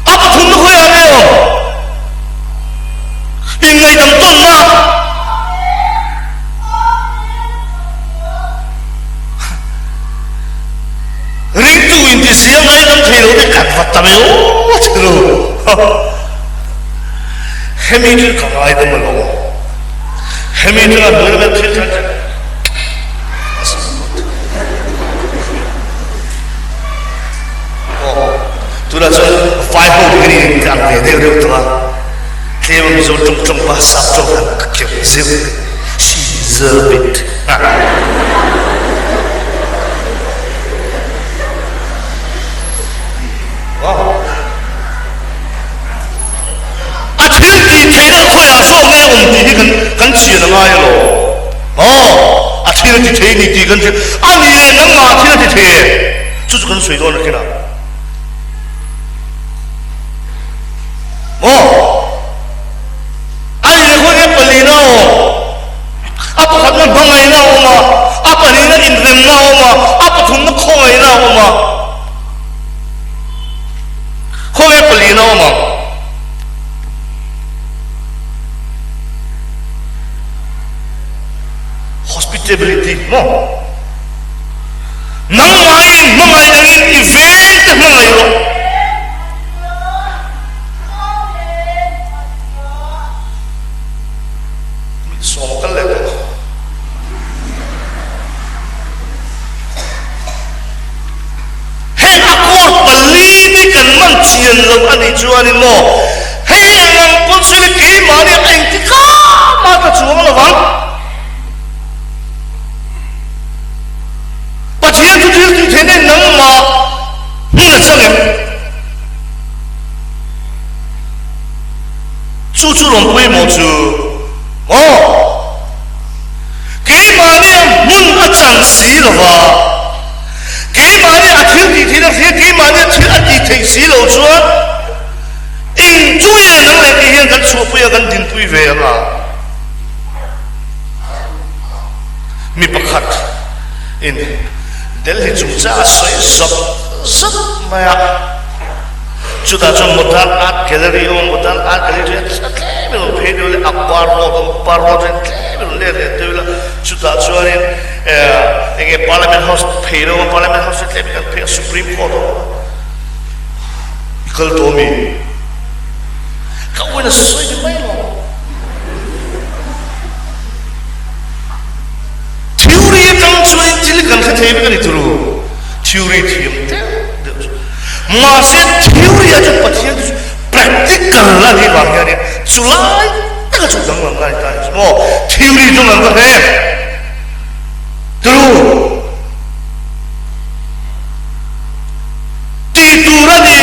[SPEAKER 8] A pathumna khawiah nge awm? Inngaihdam tawnna. Ringtu intihsiam ngaidam thei lo te kan va tam e aw che ru. Hemi chu ka ngaidam alawm. Hemi chu a hnuai lama thil than than. Tunah chuan vai ho te kan in ang ve deuh deuh tawh a. Tlem a Mizo tawng tawng pa sap tawng han ka keuh zeuh. She deserve it. A thil tih theihna khawiah zawk nge awm tih hi kan kan chian a ngai alawm. Aw, a thil a ti thei ni tih kan hria. A ni leh nangmah thil a ti thei e. Chu chu kan sawi dawn a kinah. Maw? A ni leh khawi nge palina a awm? A pakhatna hmangaihna a awm a, a pahnihna inremna a awm a, a pathumna khawngaihna a awm a. Khawnge palina a awm ang? Hospitability maw? Nangmahin hmangaih angin i veng te hmangaih rawh. Mit sawm a kal leh tawh. Heng a court palini kan man chian loh a nih chuanin maw hei eng ang pawn sawi keimahni a engtik ah mah ka chuang lo vang. Pathian chu thil tih theih nen nangmah hmun a chang em? Chu chu rawn pawimawh chu maw? Keimahni a hmun a chang si lo va, keimahni a thil tih theihna hria, keimahni a thil a tih theih si lo chuan eng chu nge nang leh kei hian kan chhuahpui a, kan dinpui ve ang a? Mi pakhat in Delhi chungchang a sawi zap zap mai a. Chutah chuan Modern Art Gallery a awm, Modern Art Gallery chu a tlem in rawn phei deuh leh Akbar Road a awm, Akbar Road chu tlem in rawn let leh deuh ila, chutah chuanin eh eng nge Parliament House phei deuh a, Parliament House chu tlem in kan phei a, Supreme Court a awm a, i kal tawh ami? Ka uina sawi ni mai lo. Theory atang chuanin thil kan hre thei vek a ni turu, theory thiam deuh deuh chu. Mahse theory ah chuan Pathian chu practical a nih vang hianin chu lai taka chu danglam lai ta ni chu maw? Theory chu ngang ka hre turu tih tur a ni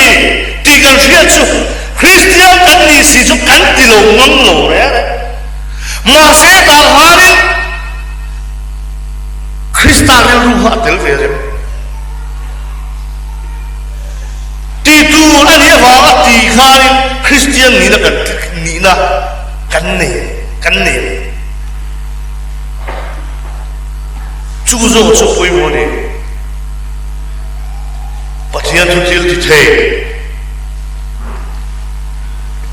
[SPEAKER 8] tih kan hriat chu Kristian kan nih si chu kan ti lo ngam lo reng e. Mahse tah khanin Krista rilru kha a tel ve reng. Ti tur a nih avanga ti khanin Kristian nihna kan nihna kan nei kan nei a ni. Chu zawk chu pawimawh a ni. Pathian chu thil ti thei,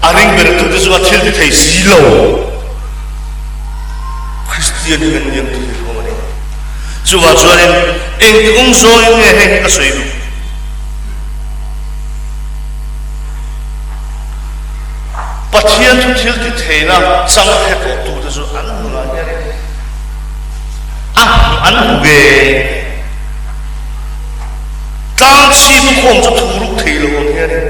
[SPEAKER 8] a ring ber tute chunga thil ti thei si lo Kristian hi kan ni ang tih hi hlawm a ni. Chuvang chuanin engti kawng zawngin nge hei hi ka sawi duh? Pathian chu thil ti theihna chang hre tawh tute chu an nunah hianin an hmu ve. Tlang chhip khawm chu thu ruk thei lo ang hianin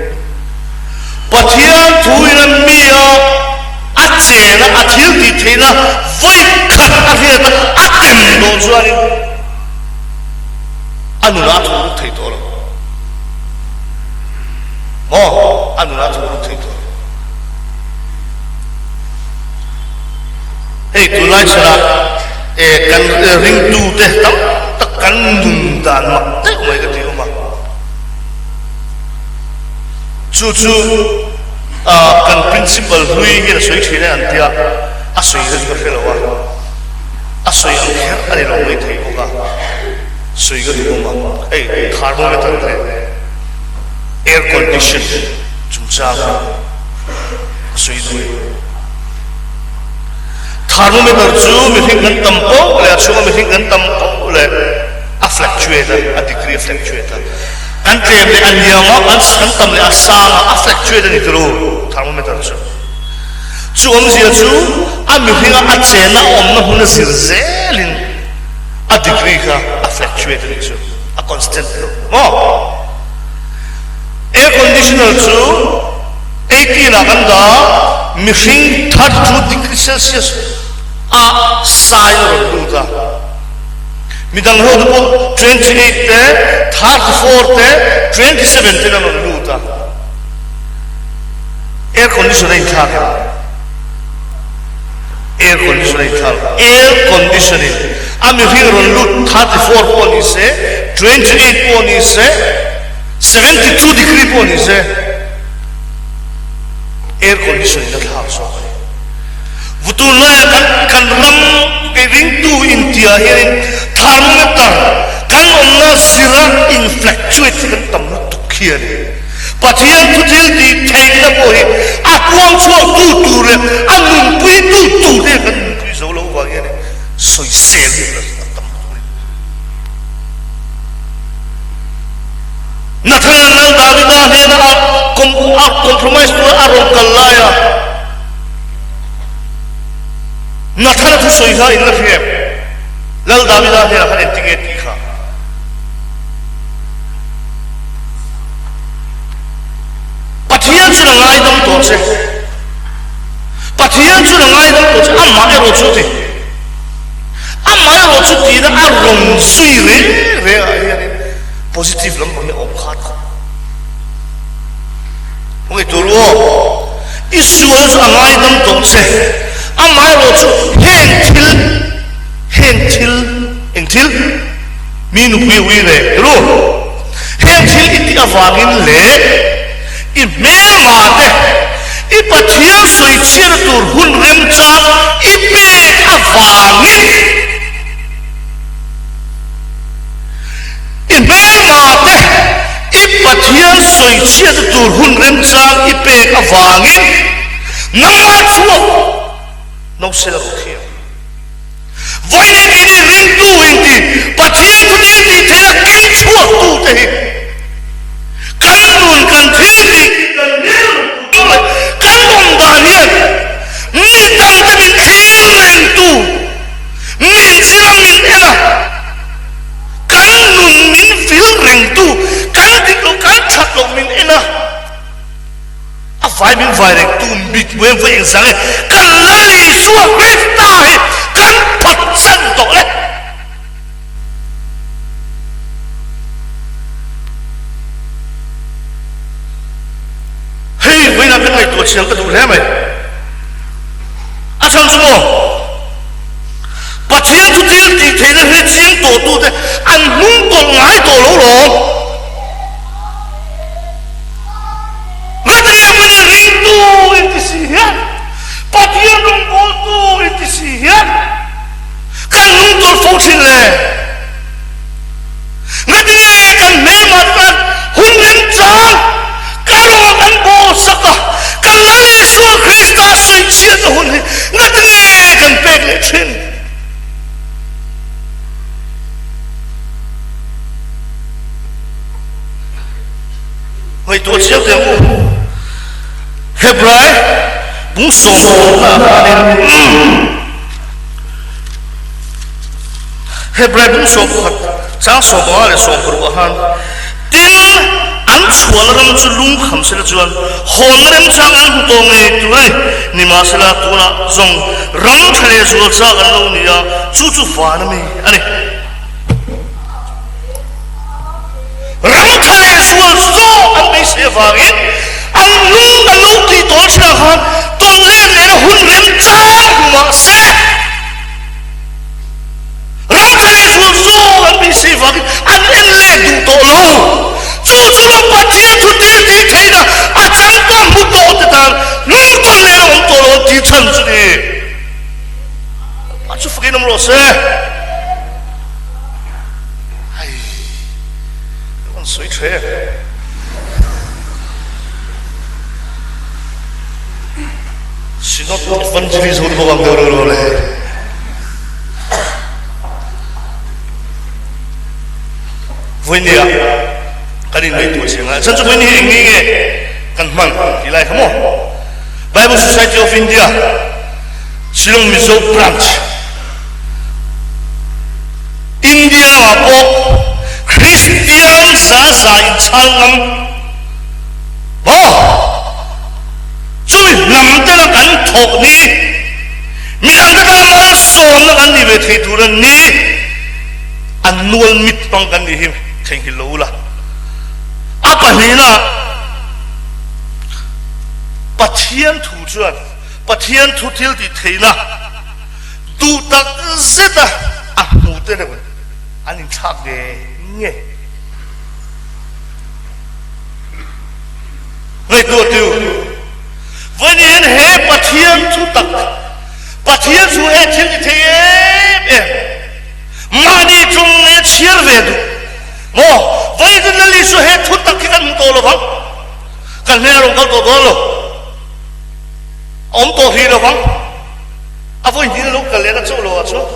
[SPEAKER 8] Pathian thuin a mi a a chen a, a thil tih theihna vawi khat a hriat a, a tem tawh chuanin a nunah a thu ruk thei tawh lo. Maw? A nunah a thu ruk thei tawh lo. Hei tunlai chhanah eh kan ringtute tam tak kan nun dan mak deuh mai ka ti awm a. Chu chu ah kan principal hlui hian a sawi thin e an tia, a sawi kha chu ka hre lo a, a sawi ang kher a ni lo mai thei bawk a, sawi ka duh awm a. Hei thermometer leh air condition chungchang hi ka sawi duh e. Thermometer chu mihring kan tam poh leh a chhunga mihring kan tam poh leh a fluctuate a, a degree a fluctuate a. Kan tlem leh a niam a, kan kan tam leh a sang a, a fluctuate a ni tilo thermometer chu. Chu awmzia chu a mihringa a chenna a awmna hmun a zir zelin a degree kha a fluctuate a nih chu, a constant lo maw? Air conditioner chu 18 ah kan dah a, mihring 32 degree celsius a sai a rawn lut a, midang ho te pawh 28 te, 34 te, 27 ten a rawn lut a, air condition a inthlak em? Air condition a inthlak lo, air condition in a mihring rawn lut 34 pawh ni se, 28 pawh ni se, 72 degree pawh ni se, air condition in a thlak zawk a ni. Vutur laia kan kan ram kei ringtu intia hianin thermometer kan awmna zira in fluctuate hi kan tam lutuk khi a ni. Pathian thu thil tih theihna pawh hi a puang chhuak tu tur leh a nunpui tu tur te kan nunpui zo lo vang hianin sawisel hi a tam lutuk a ni. Nathana'n Lal Davida hnena a a compromise tura a rawn kal laia Nathana thusawi kha in la hria em? Lal Davida hnenah khan engtinge tih kha? Pathian chuan a ngaidam tawh che. Pathian chuan a ngaidam tawh che, amah erawh chu ti. Amaherawh chu tina a rawn zui reng reng ah hianin positive lampang hi a awm khat khawp. Khawngaih tur u aw, i sual chu a ngaidam tawh che, amaherawh chu heng thil, heng thil, eng thil? Mi nupui ui reng tur u, heng thil i tih avangin leh i hmelma te, I Pathian sawichhiatna tur hun remchang i pek avangin i hmelmate i Pathian sawichhiatna tur hun remchang i pek avangin nangmah chhuak no sel rawh thiam. Vawiin keini ringtu inti Pathian thu thil tih theihna keng chhuaktute hi kan nun kan thil tih kan rilru leh kan awm dan hian mi dangte min thlir rengtu, min zira min en a, kan nun min vil rengtu, kan dik loh kan that loh min en a. A vai min vai reng tu mit muem vawi engzang e kan Lal Isua Krista hi kan phatsan tawh e. Hei vawiinah kan ngaihtuah chiang ka duh hle mai. A chhan chu maw Pathian chu thil tih theihna hre chiang tawh tute an hnung tawlh ngai tawh lo lawm. Ngatinge mawni ringtu inti si hian, Pathian rawngbawltu inti si hian kan hnungtawlh fo thin le? Ngatinge kan hmelmah te tan hun remchang ka rawng kan bawlsak a, kan Lal Isua Krista sawichhiatna hun hi ngatinge kan pek leh thin? Ngaihtuah chiang teh ang u. Hebrai bung sawmna ah khanin Hebrai bung 11 chang 15 leh 16 ah khan, Tin, an chhuahna ram chu lungkham sela chuan hawnna remchang an hmu tawh ngei tur a ni. Nimahsela, tunah zawng ram tha leh zual chak an lo ni a, chu chu van a mi a ni. Ram tha leh zual zawk an beisei avangin an lung an lo tih tawl thin ah khan tawn let lehna hun remchang hmu mah se, ram tha leh zual zawk an beisei avangin an en let duh tawh lo. Chu chu ram Pathian thu tir tih theihna a changkang hmu tawh te tan lung tawn lehna awm tawh lo an tih chhan chu ni. A chu fakin awm rawh se. Hei, ka rawn sawi tha e. Synod Evangelism te pawh ang deuh reuh lo le. Vawinia kan inngaihtuah chiang a, chhan chu vawinia hi eng nge nge kan hman tih lai kha maw? Bible Society of India Shillong Mizo Branch India lamah pawh Kristian za za inchhal ngam maw? Chumi hnam tena kan thawh ni, midangte tan malsawmna kan nih ve thei tur a ni, an nual mit hmang kan nih hi theihnghilh lo ula. A pahnihna, Pathian thu chuan Pathian thu thil tih theihna, Duh tak zet a a hmu te deuh an inthlak nge nge. Ngaihtuah tiu, Vawiin hian he Pathian thu tak, Pathian chu he thil ti thei em em, mahni chung nge chhiar ve duh maw? Vawiin chu Lal Isua he thu tak hi kan hmu tawh lo vang, kan hnenah rawn kal tawh dawn lo, a awm tawh hrih lo vang. A vawi hnih lo kal leh na chauh lo ah chuan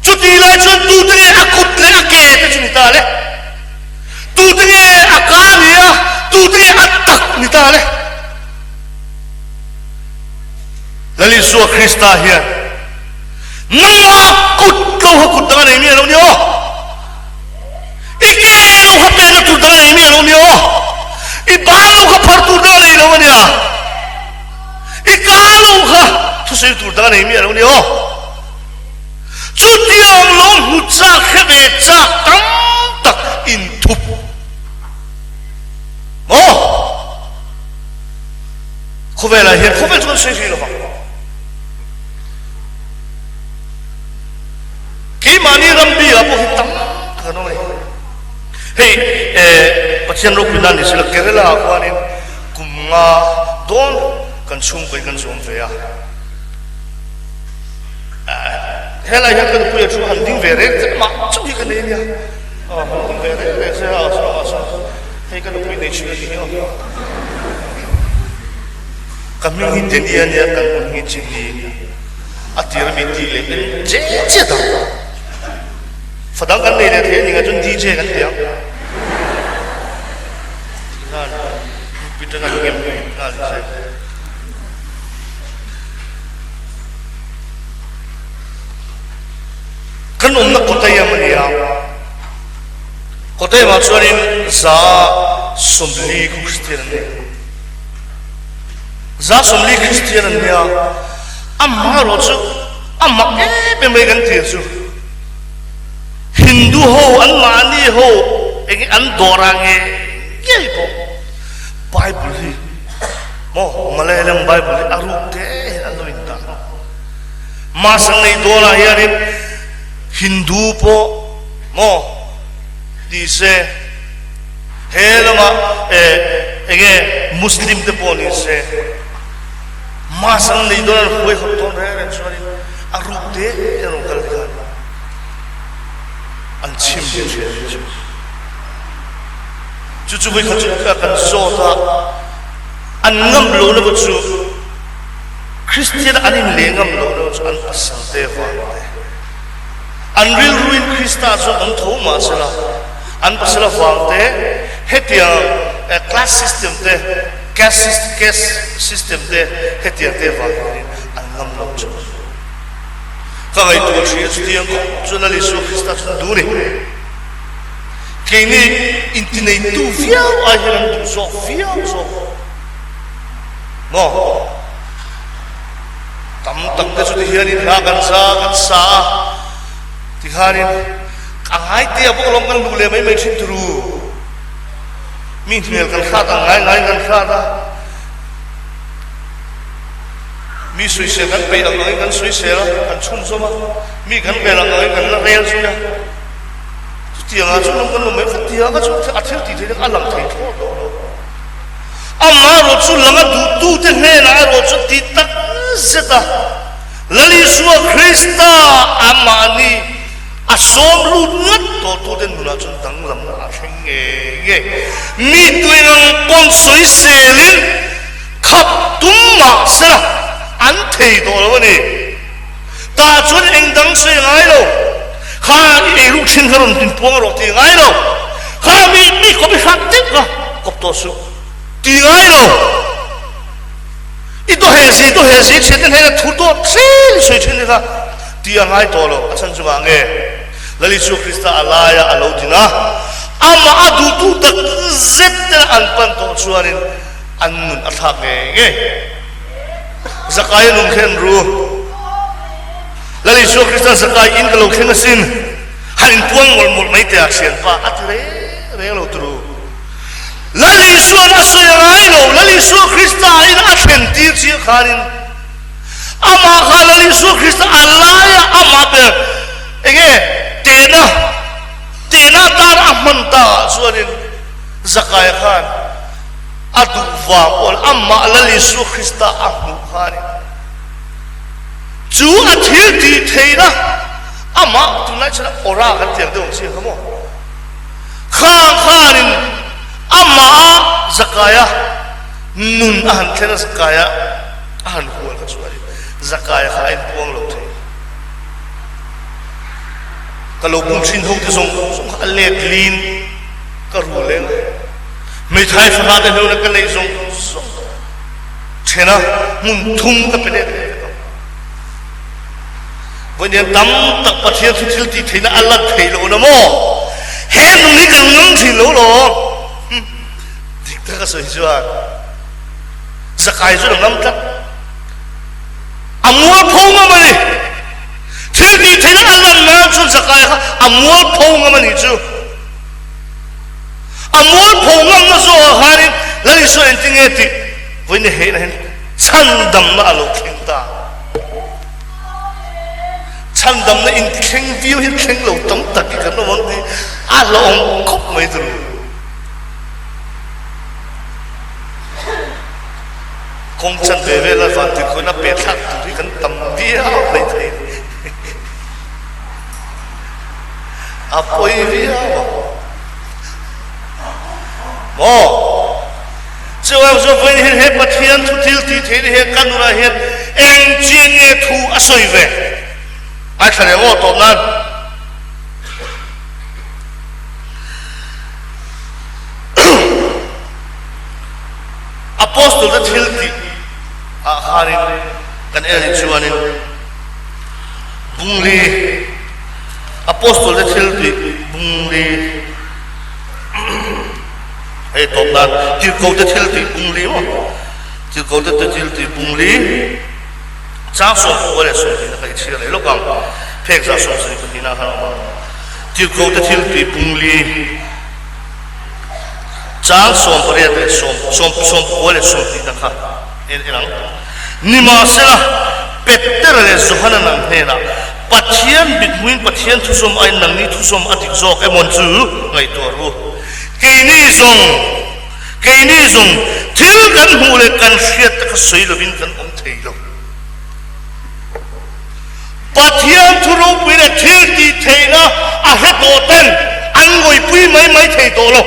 [SPEAKER 8] chuti lai chuan tute nge a kut leh a ke te chu ni ta le, tute nge a ka ni a, tute nge a tak ni ta le. Lal Isua Krista hian nangmah kut lo kha kut dang a nei mi a lo ni aw, i ke lo kha pekna tur dang a nei mi a lo ni aw, i ban lo kha phar tur dang a nei lo a nia. I ka lo kha thusawi tur dang a nei miah lo ni aw. Chutiang lo hmu chak hre ve chak tam tak inthup maw? Khawvelah hian khawvel chu kan sawi hrih lovang. Keimahni ram biah pawh hi tam tak an awm a ni. Hei eh Pathian ropui nan ni sela Kerala ah khuanin Kum nga dawn kan chhungkawi kan zawm ve a, helai hian ka nupui a thu han ding ve reng che mah chauh hi ka nei nia, aw han ding ve reng reng che a saw a saw hei ka nupui nei chhun a ni hi aw. Ka hming hi Danny a nia kan hming hi Jimmy a nia, a tir ami tih leh en che che dang fa dang kan nei leh thei a ni nga chuan DJ kan ti ang. Kan awmna Kottayam a ni a, Kottayam ah chuanin 140 khu Kristian an ni. 140 Kristian an ni a, amaherawh chu a mak em em mai kan tih chu Hindu ho anmahni ho eng an dawr ah nge ngei pawh Bible hi maw Malayalam Bible hi a ruk te hian an lo indah a. Mass an nei dawn ah hianin Hindu pawh maw ni se he lamah eh enge Muslim te pawh ni se Mass an nei dawn an huaihawt dawn reng reng chuanin a ruk te hian an rawn kal dikhan. An chim ve thin a ni. Chu chu vawikhat chu kan zawt a, an ngam lo na chu Kristian an inleh ngam lo na chu an pasal te vang te. An rilruin Krista chu an tho mah sela, an pasal avang te hetiang class system te, caste system te hetiang te vang hianin an ngam lo chu. Ka ngaihtuah thin a chutiang khawp chuan Lal Isua Krista chu an duh a ni. Keini intineitu viau ai hian an duh zawk viau zawk maw? Tam tak te chu ti hianin hla kan za kan sa a, ti khanin a ngai te a bawk alawm kan luh leh mai mai thin turu. Mi hmel kan hrat ang ngai ngaiin kan hrat a. Mi sawisel kan peih ang angin kan sawisel a, kan chhunzawm a, mi kan rel ang angin kan la rel zui a. Chutiangah chuan lawm kan lo mai khatia ka chu a thil tih theih a lang thei thlawt lo lo. Amaherawh chu langa duhtute hnenah erawh chu tih tak zet a, Lal Isua Krista amahni a sawm lut ngat tawhtute nunah chuan danglamna a thleng ngei ngei. Mi tuingang pawn sawiselin Khap tum mah sela an thei tawh lo a ni. Tah chuan eng dang sawi a ngai lo. Kha i ei ruk thin kha rawn inpuang rawh ti a ngai lo. Kha mi mi kawp i hrat deuh kha kawp tawh suh ti a ngai lo. I daw heh zi daw heh zi thian te hnena thu dawt zel i sawi thin te kha ti a ngai tawh lo. A chhan chu mah nge Lal Isua Krista a laia a lo din a, amah a duhtu tak zet tena an pan tawh chuanin An nun a thlak ngei ngei. Zakai a nun khen ru. Lal Isua Krista Zakai in ka lo thleng asin. Han inpuang mawlh mawlh mai teh a thianpa a ti reng reng lo turu. Lal Isua'n a sawi a ngai lo. Lal Isua Krista in a thlen tir chiah khanin amah kha Lal Isua Krista a laia amah ber enge tehna tehna atan a hman ta ah chuanin Zakaia khan A duh vang pawh leh amah Lal Isua Krista a hmuh kha a ni. Chu a thil tih theihna amah tunlai chuan aura kan tih ang deuh ang chi ang kha maw? Khang khanin amah a Zakaia nun a han thlen a, Zakaia a han hual kha chu a ni. Zakaia kha a inpuang lo thei. Ka lo pum thin ho te zawng zawng kha a let lin ka rul eng a. Hmeithai fahla te hleuhna ka neih zawng zawng then a, hmun thum ka pe let leh vek ang. Vawiin tam tak Pathian chu thil tih theihna a lan theih loh na maw? He nung hi kan ngam thin lo lawm. Dik tak a sawi chuan Zakai chuan a ngam tlat. A mualpho ngam a ni. Thil tih theihna a lan nan chuan Zakai kha a mualpho ngam a nih chu. A mualpho ngamna zawhah khanin Lal Isua engtin nge tih vawiin heina hian chhandamna a lo thleng ta. Chhandamna inthleng viau hi thleng lo tam tak hi kan awm ang tih a hlauhawm khawp mai tur. Kawng chan ve vela vantirhkohna pe thlak tur hi kan tam viau mai thei. A pawi viau ang. Maw? Chuvang chuan vawiin hian he Pathian thu thil tih theihna hian ka nunah hian eng chian nge thu a sawi ve? Ngaithla leh aw tawp nan. Apostle te thil tih ah khanin kan en anih chuanin Bungli Apostle te thil tih bungli hei tawp nan Tirhkoh te thil tih bungli maw Tirhkoh te thil tih bungli chang 19 leh 20 na kha i chhiar leh lawk ang phek zah 72 na khan a awm ang Tirhkoh te thil tih bungli chang 18 leh 19 leh 20 na kha en en ang. Nimahsela, Petera leh Johana nang hnenah, Pathian mithmuin Pathian thusawm aiin nangni thusawm a dik zawk emaw chu ngaihtuah ru. Keini zawng, keini zawng thil kan hmuh leh kan hriat te kha sawi lovin kan awm thei lo. Pathian thu ropui leh thil tih theihna a hre tawh ten an ngawihpui mai mai thei tawh lo.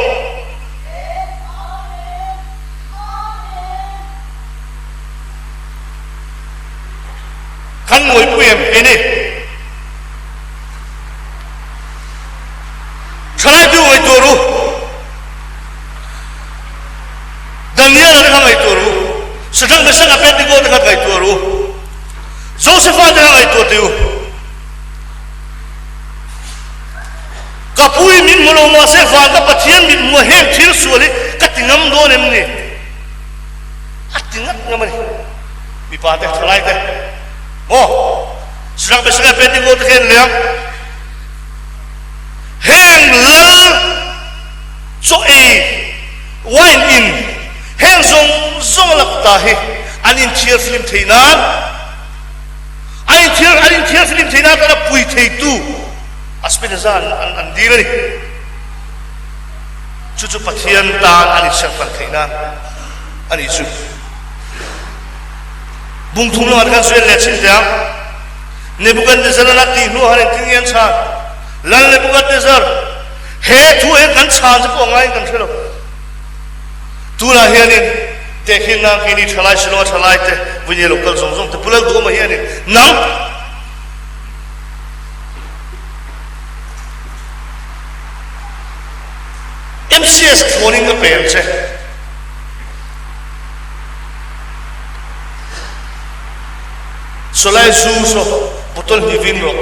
[SPEAKER 8] Kan ngawihpui em kei ni? Thalai tu ngaihtuah ru. Daniela te kha ngaihtuah ru. Sadrach Meshach Abednego te kha ngaihtuah ru. Josepha te kha ngaihtuah teh u. Ka pu i min hmu lo mahse van ka Pathian mit hmuh a heng thil sual hi ka ti ngam dawn em ni? A ti ngat ngam a ni. Mipa te, thalai te, maw? Srang Besaka Abednego te kha en leh ang. Heng lal chaw ei, wine in, heng zawng zawng a lak ta hi an inthiarflim theih nan, an inthiar an inthiarflim theih nan tana pui theitu Aspenazar an an an dil a ni. Chu chu Pathian tan an inserhlan theih nan a nih chu. Bung thum lamah te khan sawi an leh chin teh ang. Nebuchadnezzar-a la tih hnuah han engtin nge an chhan? Lal Nebuchadnezzar, he thu hian kan chhan che pawh a ngaiin kan hre lo. Tunah hianin tehkhin nan keini thalai Shillong-a thalai te, Vawini lo kal zawng zawng te, Pu Lalduhawma hianin nang MCS thlawnin ka pe ang che. Sawlai zu saw bottle hnih vin rawh.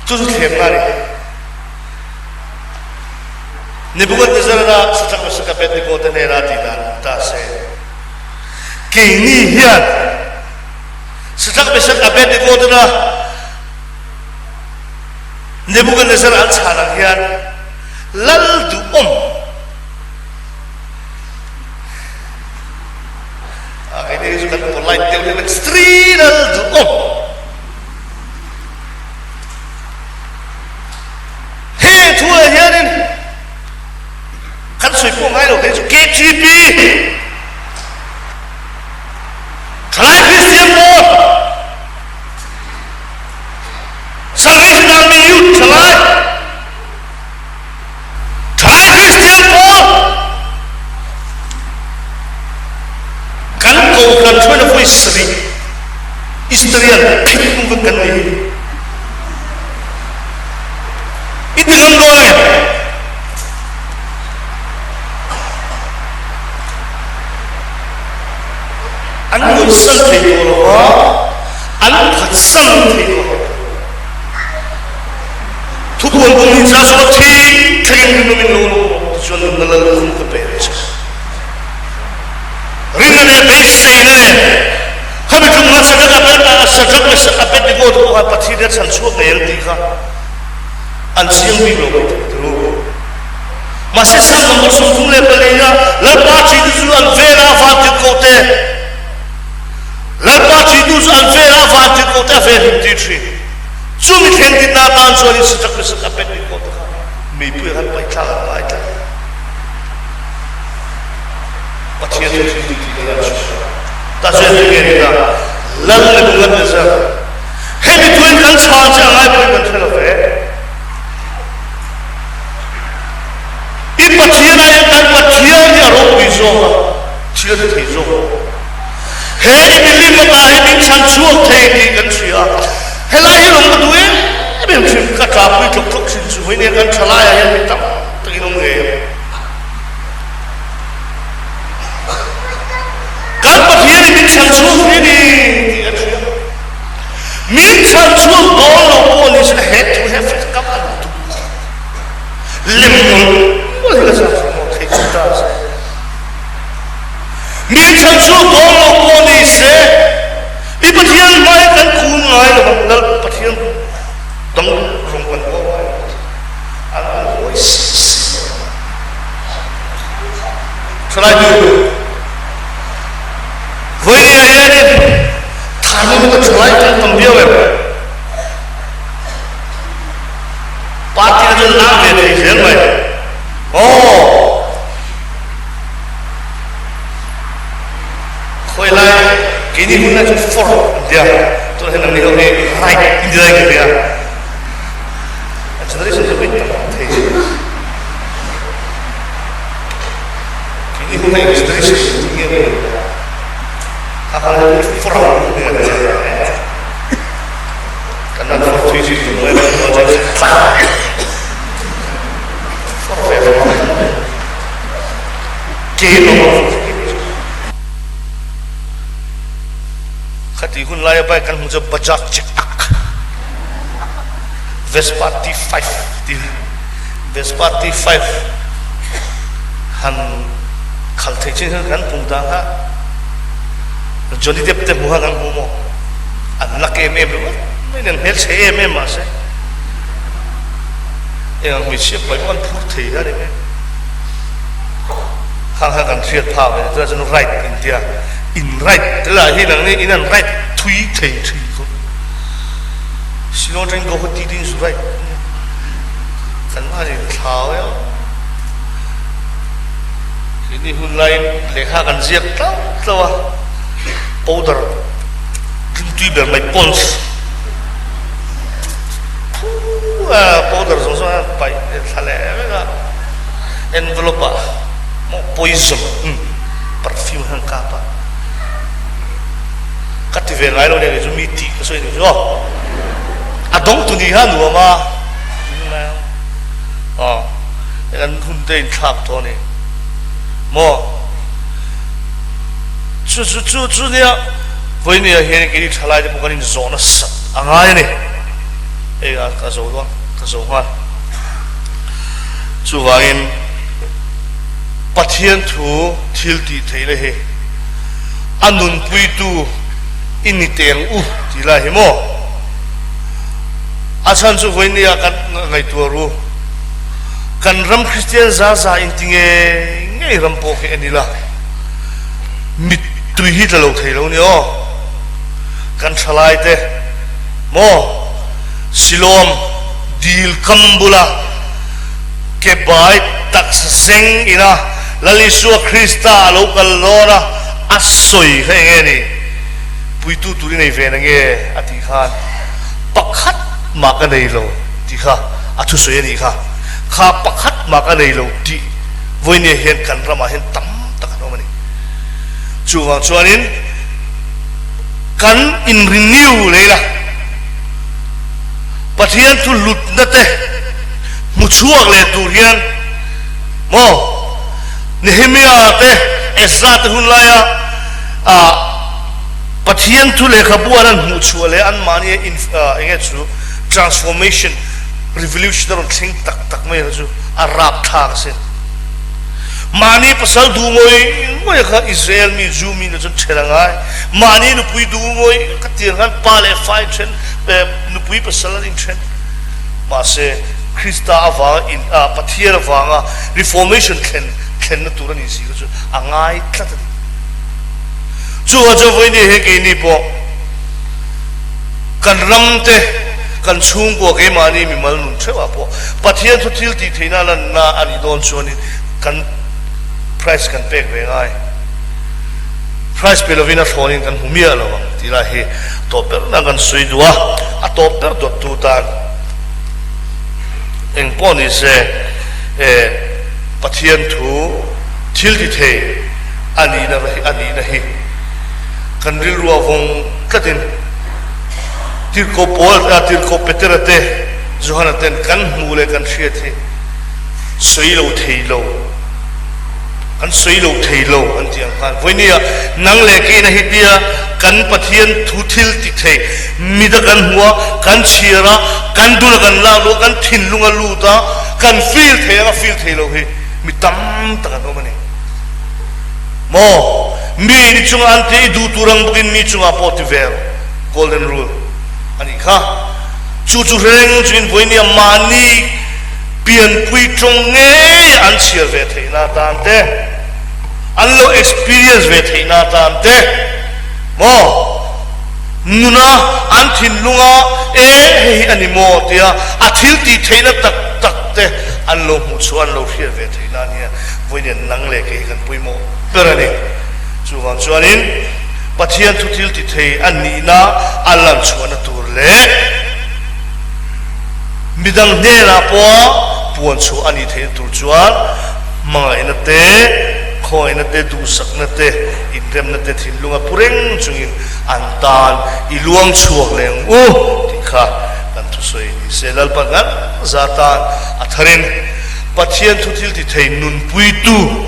[SPEAKER 8] Chu chu thlemna a ni. Nebuchadnezzar-a Shadrach, Meshach, Abednego te hnena tih dan ta se, keini hian Shadrach, Meshach, Abednego tena Nebuchadnezzar an chhan ang hian lal duhawm A keini hi chu kan polite deuh hlek extreme lal duh awm. He thu ah hianin kan sawi pawh ngai lo kei chu KTP Thalai Kristian Pawl Salvation Army Youth Thalai Thalai Kristian pawl kan kohhran hruaina vawi sarih Israel phit hnu vek kan ni hi. I ti ngam dawn em? An ngawihsan thei tawh lo va, an phatsan thei tawh lo. Thupuan bung hi cha chu a thi thleng rinawm in lo awm rawh tichuan nunna lal lukhum ka pe ang che. Rinna leh beiseina nen khami tum khan Shadrach Abed Shadrach Meshach Abednego te pawh khan Pathian hi a chhan chhuak ngei ang tih kha an chiang bik lo mai thei turu. Mahse Psalm number 34 a Lalpa ṭhitu chu an vela vantirhkoh te Lalpa ṭhitu chu an vela vantirhkoh te a vel hlim tir ṭhin. Chumi thleng dinna atan chuan in Shadrach Meshach Abednego te kha meipui ah khan paih thlak an ngai tlat. Pathian chu thil dik tih a chhuak a. Ta chu engtin nge ni ta? Lal Nebuchadnezzar, hemi thuin kan chhan che a ngai pawhin kan hre lo ve. I Pathian aiin kan Pathian hi a ropui zawk a, thil a ti thei zawk. He i milim ata hi min chhan chhuak thei tih kan hria a, helai hi lawng ka duh em em thin, ka tlapui tlawk tlawk thin chu vawiin hian kan thalaiah hian mi tam takin awm ngei ang. Kan Pathian in min chhan chhuak thei a ni tih kan hria. Min chhan chhuak dawn lo pawh ni se he thu he fek kam a lutuk. Lem mawlh mawlh hi ka chhan chhuak mawlh thei chu ta se. Mi chhan chhuak dawn lo pawh ni se, i Pathian hmai kan kun ngai lo vang, Lal Pathian dang rawng kan bual ngai lo an an hawi sih sih lo vang. Thalai nu, Vawinia hianin tharnu ka thalai kan tam viau em? Party na chuan lam ve thei zel mai. Aw! Khawi lai keini hun lai chu for an tia tunah hian nangni ho hi right in ti lai ka hria a generation chu bit tam thei keini hun lai generation ti nge ni a kha for ang ni kan nan for thui chi tu mai mai for ve Khatih hun laia bike kan hmuh chu Bajaj Chetak. Vespa T5 tih Vespa T5 han khalh theih chin hian kan hmuh dan kha Johnny Depp te hmuh kha kan hmu maw? An lak em em ringawt mai nen hmelchhe em em mahse eng ang hmeichhia pai pawh an phur thei kha a ni mai. Khang kha kan hriat phak ve tunah chuan right in tia in right te lah hi nang ni in an right thui thei thin khawp. Shillong atangin Guwahati te in zu right kan mahni thlau em. Keini hun laiin lehkha kan ziak tlauh tlauh a, powder rimtui ber mai Pond's phu a powder zawng zawng hian paih thla leh vek a, envelope ah maw poison umm perfume hian kap a, ka ti ve ngai lo nia kei chu mi tih ka sawi ni chu aw, a dawng tu ni kha a nuam a, aw. Kan hun te inthlak tawh a ni maw? Chu chu chu chu nia vawinia hian keini thalai te pawh kan inzawh nasat a ngai a ni. Hei a ka zo dawn, ka zo nghal. Chuvangin Pathian thu thil tih theihna hi a nunpuitu i ni teng u tih lai hi maw? A chhan chu vawinia kan ngaihtuah ru. Kan ram Kristian za za in ti ngei ngei ram pawh khi en ila mittui hi tla lo thei lo ni aw. Kan thalai te maw Silawm dil kam bula ke bai taksa seng ina Lal Isua Krista a lo kal dawn a, a sawi kha eng nge ni? Puitu tur i nei ve na nge? a tih khan pakhat mah ka nei lo. Tih kha a thusawi a nih kha. Kha pakhat mah ka nei lo tih vawinia hian kan ramah hian tam tak an awm a ni. Chuvang chuanin kan in renew leh ila, Pathian thu hlutna te hmu chhuak leh tur hian maw Nehemia te Ezra te hun laia ah Pathian thu lehkhabu an han hmuh chhuah leh anmahni in eng nge chu Transformation, revolution a rawn thleng tak tak mai kha chu a rapthlak a sin. Mahni pasal duh ngawih ngawih kha Israel mi, Jew mi nih chuan then a ngai. Mahni nupui duh ngawih ka tir khan pa leh fa in then, nupui pasal an inthen. Mahse, Krista avanga in, Pathian avanga reformation thlen, thlenna tur a nih si kha chu a ngai tlat a ni. Chuvang chuan vawiin hi keini pawh, Kan ram te, kan chhungkua keimahni mimal nun theuhah pawh Pathian thu thil tih theihna lanna a nih dawn chuanin kan price kan pek ve ngai. Price pe lovin a thlawnin kan hmu miah lo ang tih lai hi tawp ber nan kan sawi duh a, a tawp ber dawttu tan eng pawh ni se e Pathian thu thil ti thei a nihna a nihna hi kan rilru a vawng tlatin Tirhkoh Paul a Tirhkoh Petera te Johana ten kan hmuh leh kan hriat hi sawi lo thei lo, kan sawi lo thei lo an tih ang khan vawinia nang leh keina hi tia kan Pathian thu thil ti thei mida kan hmu a, kan chhiar a, kan dul a kan lak luh a, kan thinlung a lut a, kan feel thei ang a feel thei lo hi mi tam tak an awm a ni. Maw? Mi ni chunga an tih i duh tur ang bawkin mi chungah pawh ti vel, golden rule, a nih kha. Chu chu hreng chuin vawinia mahni pianpui tawng ngei an chhiar ve theihna atan te, an lo experience ve theihna atan te, maw? Nuna an thinlunga e hei hi a ni maw tia a thil tih theihna tak tak te an lo hmuh chhuah, an lo hriat ve theihna ania. Vawiin nang leh kei hi kan pawimawh ber a ni. Chuvang chuanin Pathian thu thil ti thei a nihna a lan chhuahna tur leh midang hnenah pawha puan chhuah a nih theihna tur chuan hmangaihna te, khawngaihna te, duhsakna te, inremna te thinlunga pu reng chungin an tan i luang chhuak leh ang u tih kha kan thusawi ni se. Lalpa ngan za tan a tharin. Pathian thu thil ti thei nunpuitu,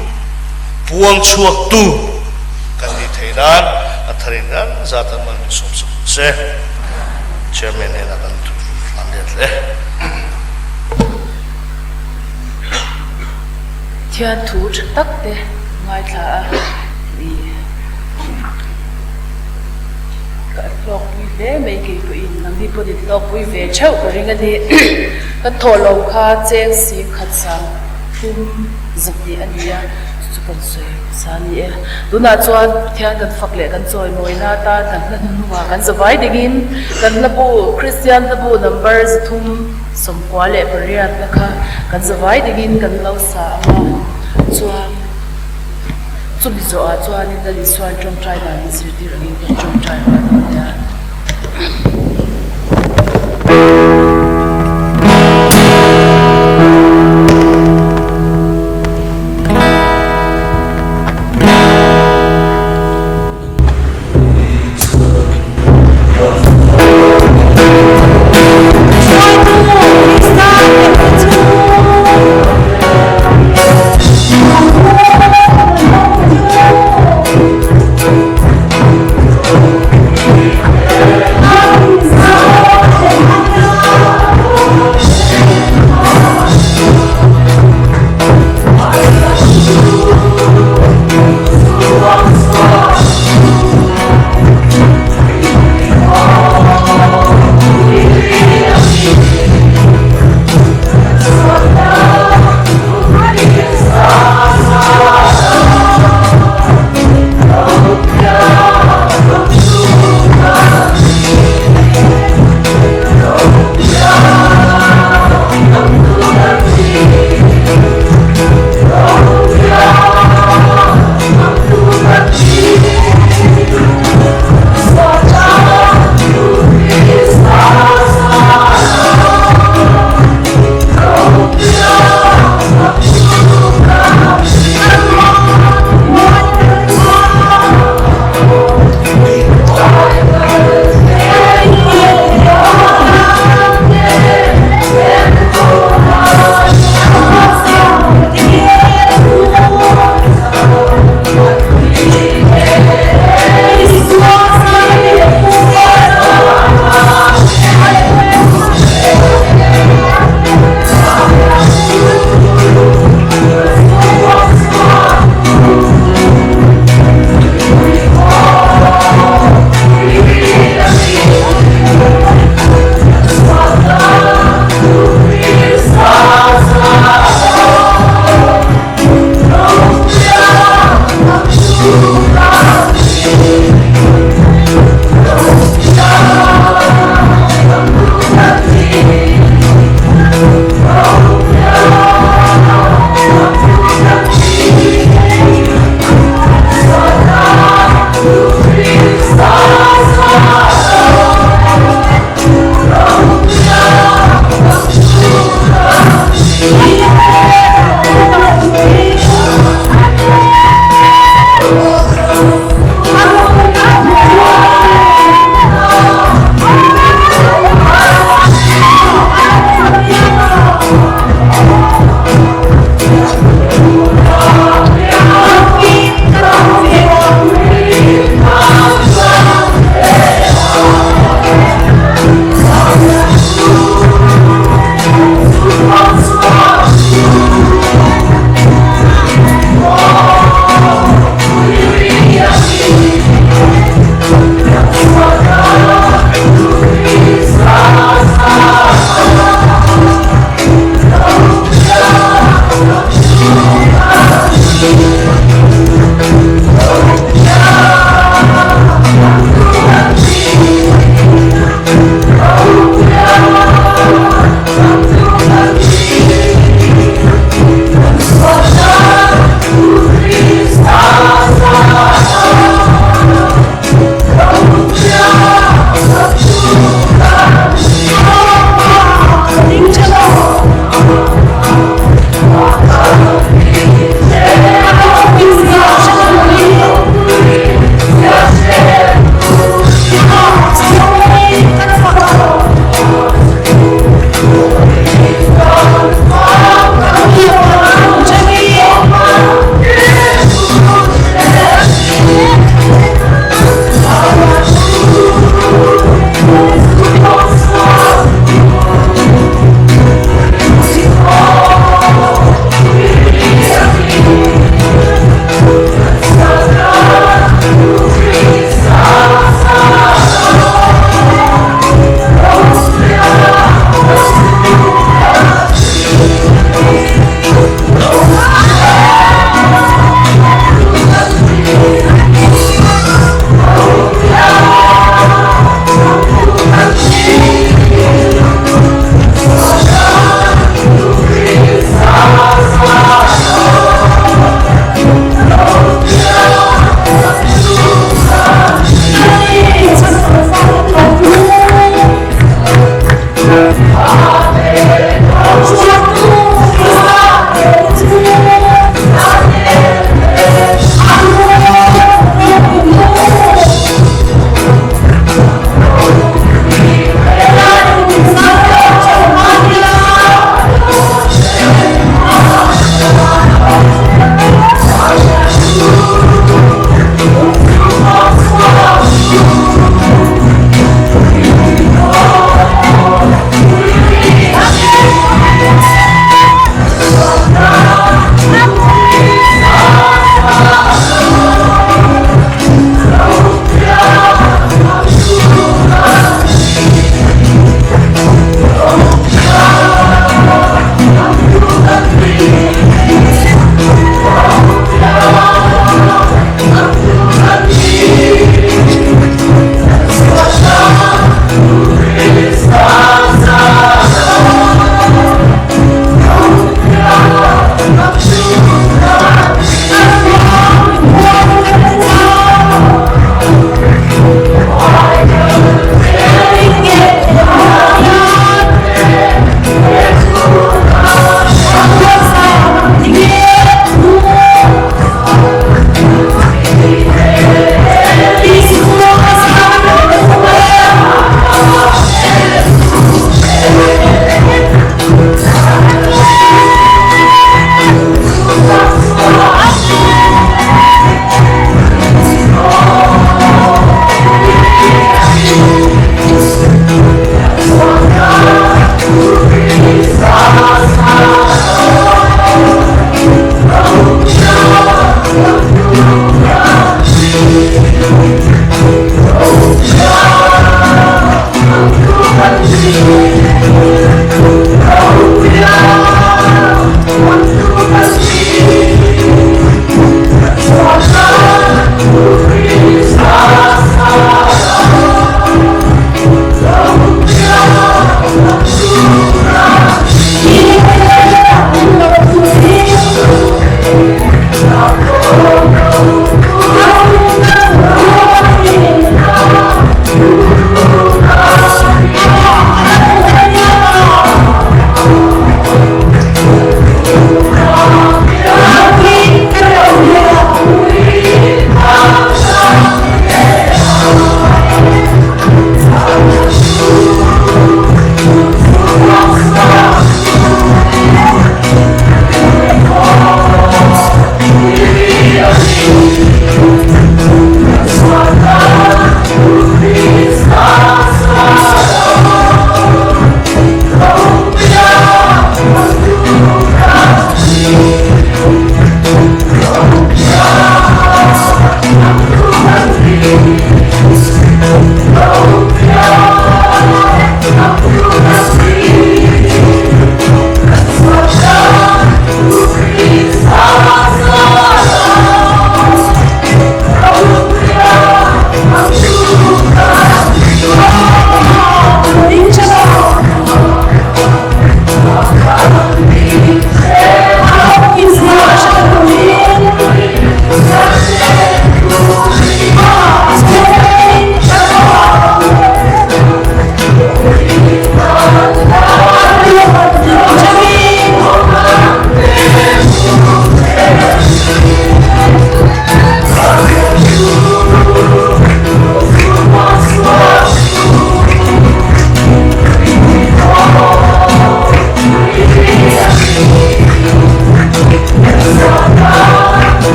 [SPEAKER 8] puang chhuaktu kan nih theih nan a tharin ngan zat an mal min sawm sak se. Chairman hnenah kan thu hlan let hle.
[SPEAKER 1] Pathian thu tha tak te ngaithla a i ka hlawkpui hle mai kei pawhin nangni pawhin in hlawkpui ve theuh ka ring a ni. Kan thawhlawm kha cheng sing khat sang thum zahnih a ni a, chu chu kan sawi sa a ni e. Tunah chuan Pathian kan fak leh kan chawimawina atan kan hla hnuhnungah kan zavai dingin kan hlabu Kristian hlabu number 300 98 na kha kan zavai dingin kan lo sa ang a, chuan chumi zawhah chuanin Lal Isua'n tawngtai dan min zirtir angin kan tawngtai rual dawn nia.